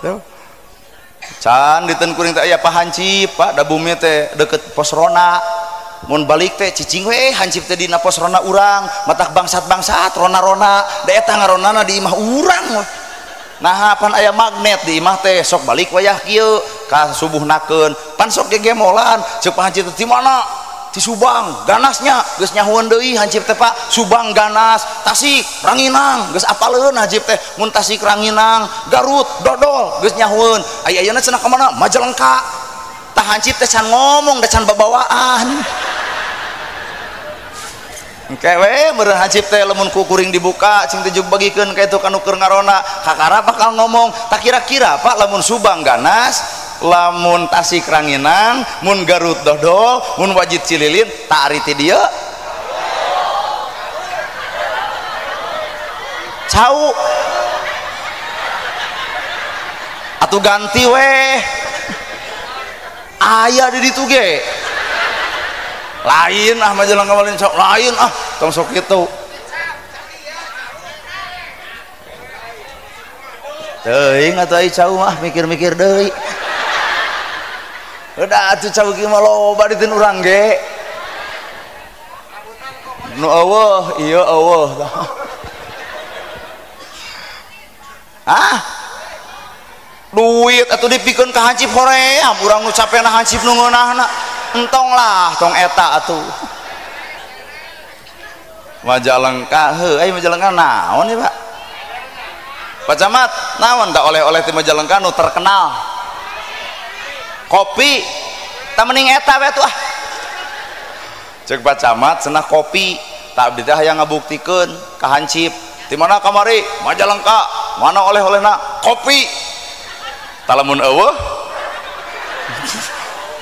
Tuh. Can diteun kuring teh aya pahancip Pak, da bumi teh deket pos rona. Mun balik teh cicing we hancip teh dina pos rona urang, matak bangsat-bangsat rona-rona, da eta ngaronana di imah urang. Nah pan aya magnet di imah teh sok balik wayah kieu ka subuhnakeun, pan sok gegemolan ceuk pahancip teh ti mana? Ti Subang, ganasnya geus nyahueun deui hancip teh Pak, Subang ganas, Tasik ranginang, geus apaleun hancip teh mun Tasik ranginang, Garut dodol geus nyahueun. Aya ayeuna cenah ka mana? Majalengka. Tah hancip teh can ngomong da can babawaan. Engke we meureun hancip teh lamun ku kuring dibuka cing teh jug bagikeun ka itu ka nu keur ngarona, kakara bakal ngomong. Tak kira-kira Pak lamun Subang ganas, lamun Tasik ranginang, mun Garut dodol, mun Wajid Cililin, tak ari ti dieu. Cau. Atuh ganti weh. Aya di ditu ge. Lain ah Majalengka malin sok lain ah tong sok kitu. Teuing atuh ai cau mah mikir-mikir deui. Udah atuh cau kieu mah loba diteun urang ge. Nu eueuh ieu eueuh. Ah. Duit atuh dipikeun ka hancip hoream urang nu capena hancip nu ngeunahna. Entong lah tong eta atuh. Majalengka heuh ai Majalengka naon ieu Pak? Pak Camat naon da oleh-oleh ti Majalengka nu terkenal? Kopi. Tah mending eta we atuh ah. Ceuk Pak Camat cenah kopi, tah abdi teh hayang ngabuktikeun ka hancip. Ti mana kamari? Majalengka. Mana oleh-olehna? Kopi. Tah lamun eueuh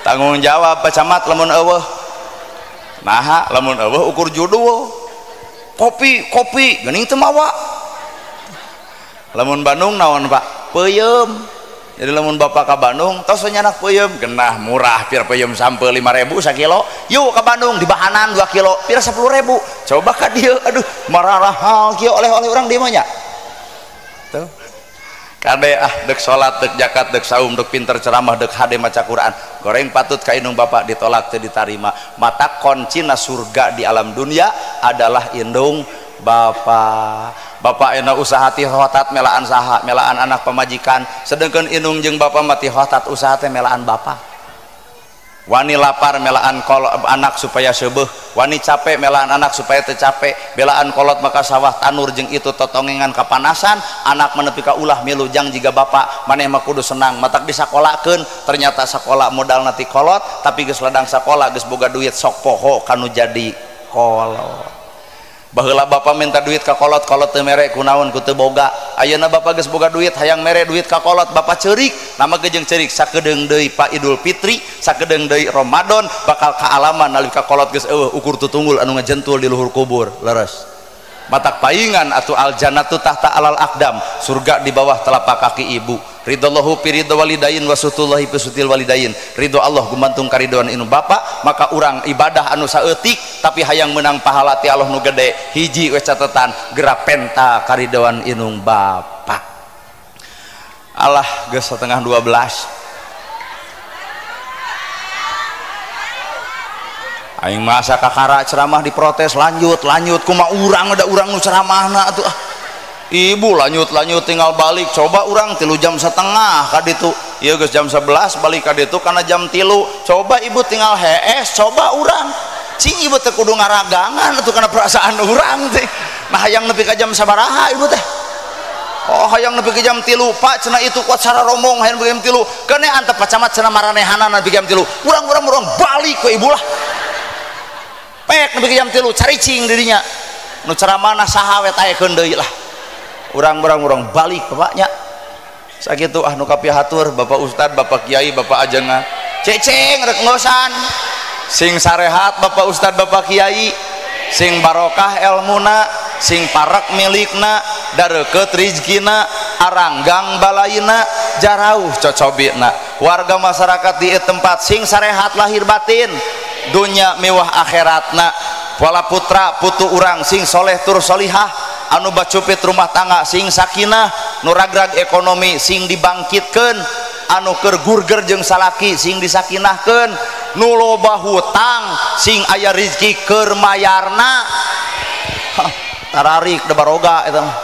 tanggung jawab Pak Camat lamun eueuh. Naha lamun eueuh ukur judul. Kopi, kopi geuning teu mawa. Lamun Bandung naon Pak? Peuyeum. Jadi lamun bapak ka Bandung tos we nyanak peuyeum, genah murah pir peuyeum sampe 5.000 sakilo. Yuk ka Bandung di bahanan 2 kilo pir 10.000. Coba ka dieu aduh mararahal kieu oleh-oleh urang di mah nya. Tuh. Kade ah dek salat, dek zakat, dek saum, dek pinter ceramah, dek hade maca Quran. Goreng patut ka indung bapak ditolak teu ditarima. Mata kuncina surga di alam dunia adalah indung bapak. Bapak enak usaha ti hotat melaan saha, melaan anak pamajikan. Sedengkeun indung jeung bapak mah ti hotat usaha teh melaan bapak. Wani lapar melaan kolot anak supaya seubeuh, wani capek melaan anak supaya teu capek, belaan kolot maka sawah tanur jeung itu totongengan kapanasan, anak menepi ka ulah milu jang jiga bapak, maneh mah kudu senang, matak disakolakeun, ternyata sakola modalna ti kolot, tapi geus ladang sakola geus boga duit sok poho kanu jadi kolot. Baheula bapak minta duit ka kolot, kolot teu mere kunaon ku teu boga. Ayeuna bapak geus boga duit hayang mere duit ka kolot, bapak ceurik. Nama ge jeung ceurik sakedeung deui Pak Idul Fitri, sakedeung deui Ramadan bakal kaalaman nalika kolot geus eueuh ukur tutunggul anu ngajentul di luhur kubur. Leres. Matak paingan atuh aljannatu tahta alal aqdam, surga di bawah telapak kaki ibu. Ridallahu fi ridha walidain wa sutullahi fi sutil walidain. Ridho Allah gumantung karidoan inu bapa, maka urang ibadah anu saeutik tapi hayang menang pahala ti Allah nu gede. Hiji we catetan geura penta karidoan inung bapa. Allah geus 11:30. Aing masa kakara ceramah diprotes lanjut lanjut kumaha urang ada urang nu ceramahna atuh. Ibu lanjut lanjut tinggal balik coba urang 3,5 jam ka ditu ieu geus jam 11 balik ka ditu kana jam 3 coba ibu tinggal hees coba urang cing ibu teh kudu ngaragangan atuh kana perasaan urang teh nah hayang nepi ka jam sabaraha ibu teh oh hayang nepi ka jam 3 Pak cenah itu kuat sararomong hayang nepi ka jam 3 keun antep Pak Camat cenah maranehanan nepi ka jam 3 urang-urang urang balik we ibu lah pek nepi ka jam 3 caricing dirinya nu ceramahna saha we taekeun deui lah urang-urang balik bapaknya sakitu ah nu kapihatur bapak ustad bapak kiai bapak ajengan ceceng rek ngosan sing sarehat bapak ustad bapak kiai sing barokah elmuna sing parek milikna dareukeut rizkina aranggang balaina jarauh cocobina warga masyarakat di tempat sing sarehat lahir batin dunya mewah akhiratna wala putra putu urang sing soleh tur solihah anu bacupit rumah tangga sing sakinah nu ragrag ekonomi sing dibangkitkeun anu keur gurger jeung salaki sing disakinahkeun nu loba hutang sing aya rezeki keur mayarna tararik da baroga eta mah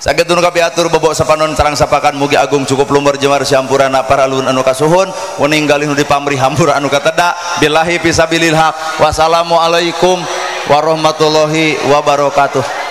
sakitu nu kapiatur bobok sapanon sareng sapakan mugi agung cukup lumur jemar sampurana paralun anu kasuhun wening galih nu dipamrih hampura anu kateda billahi fisabilil haq wassalamualaikum warahmatullahi wabarakatuh.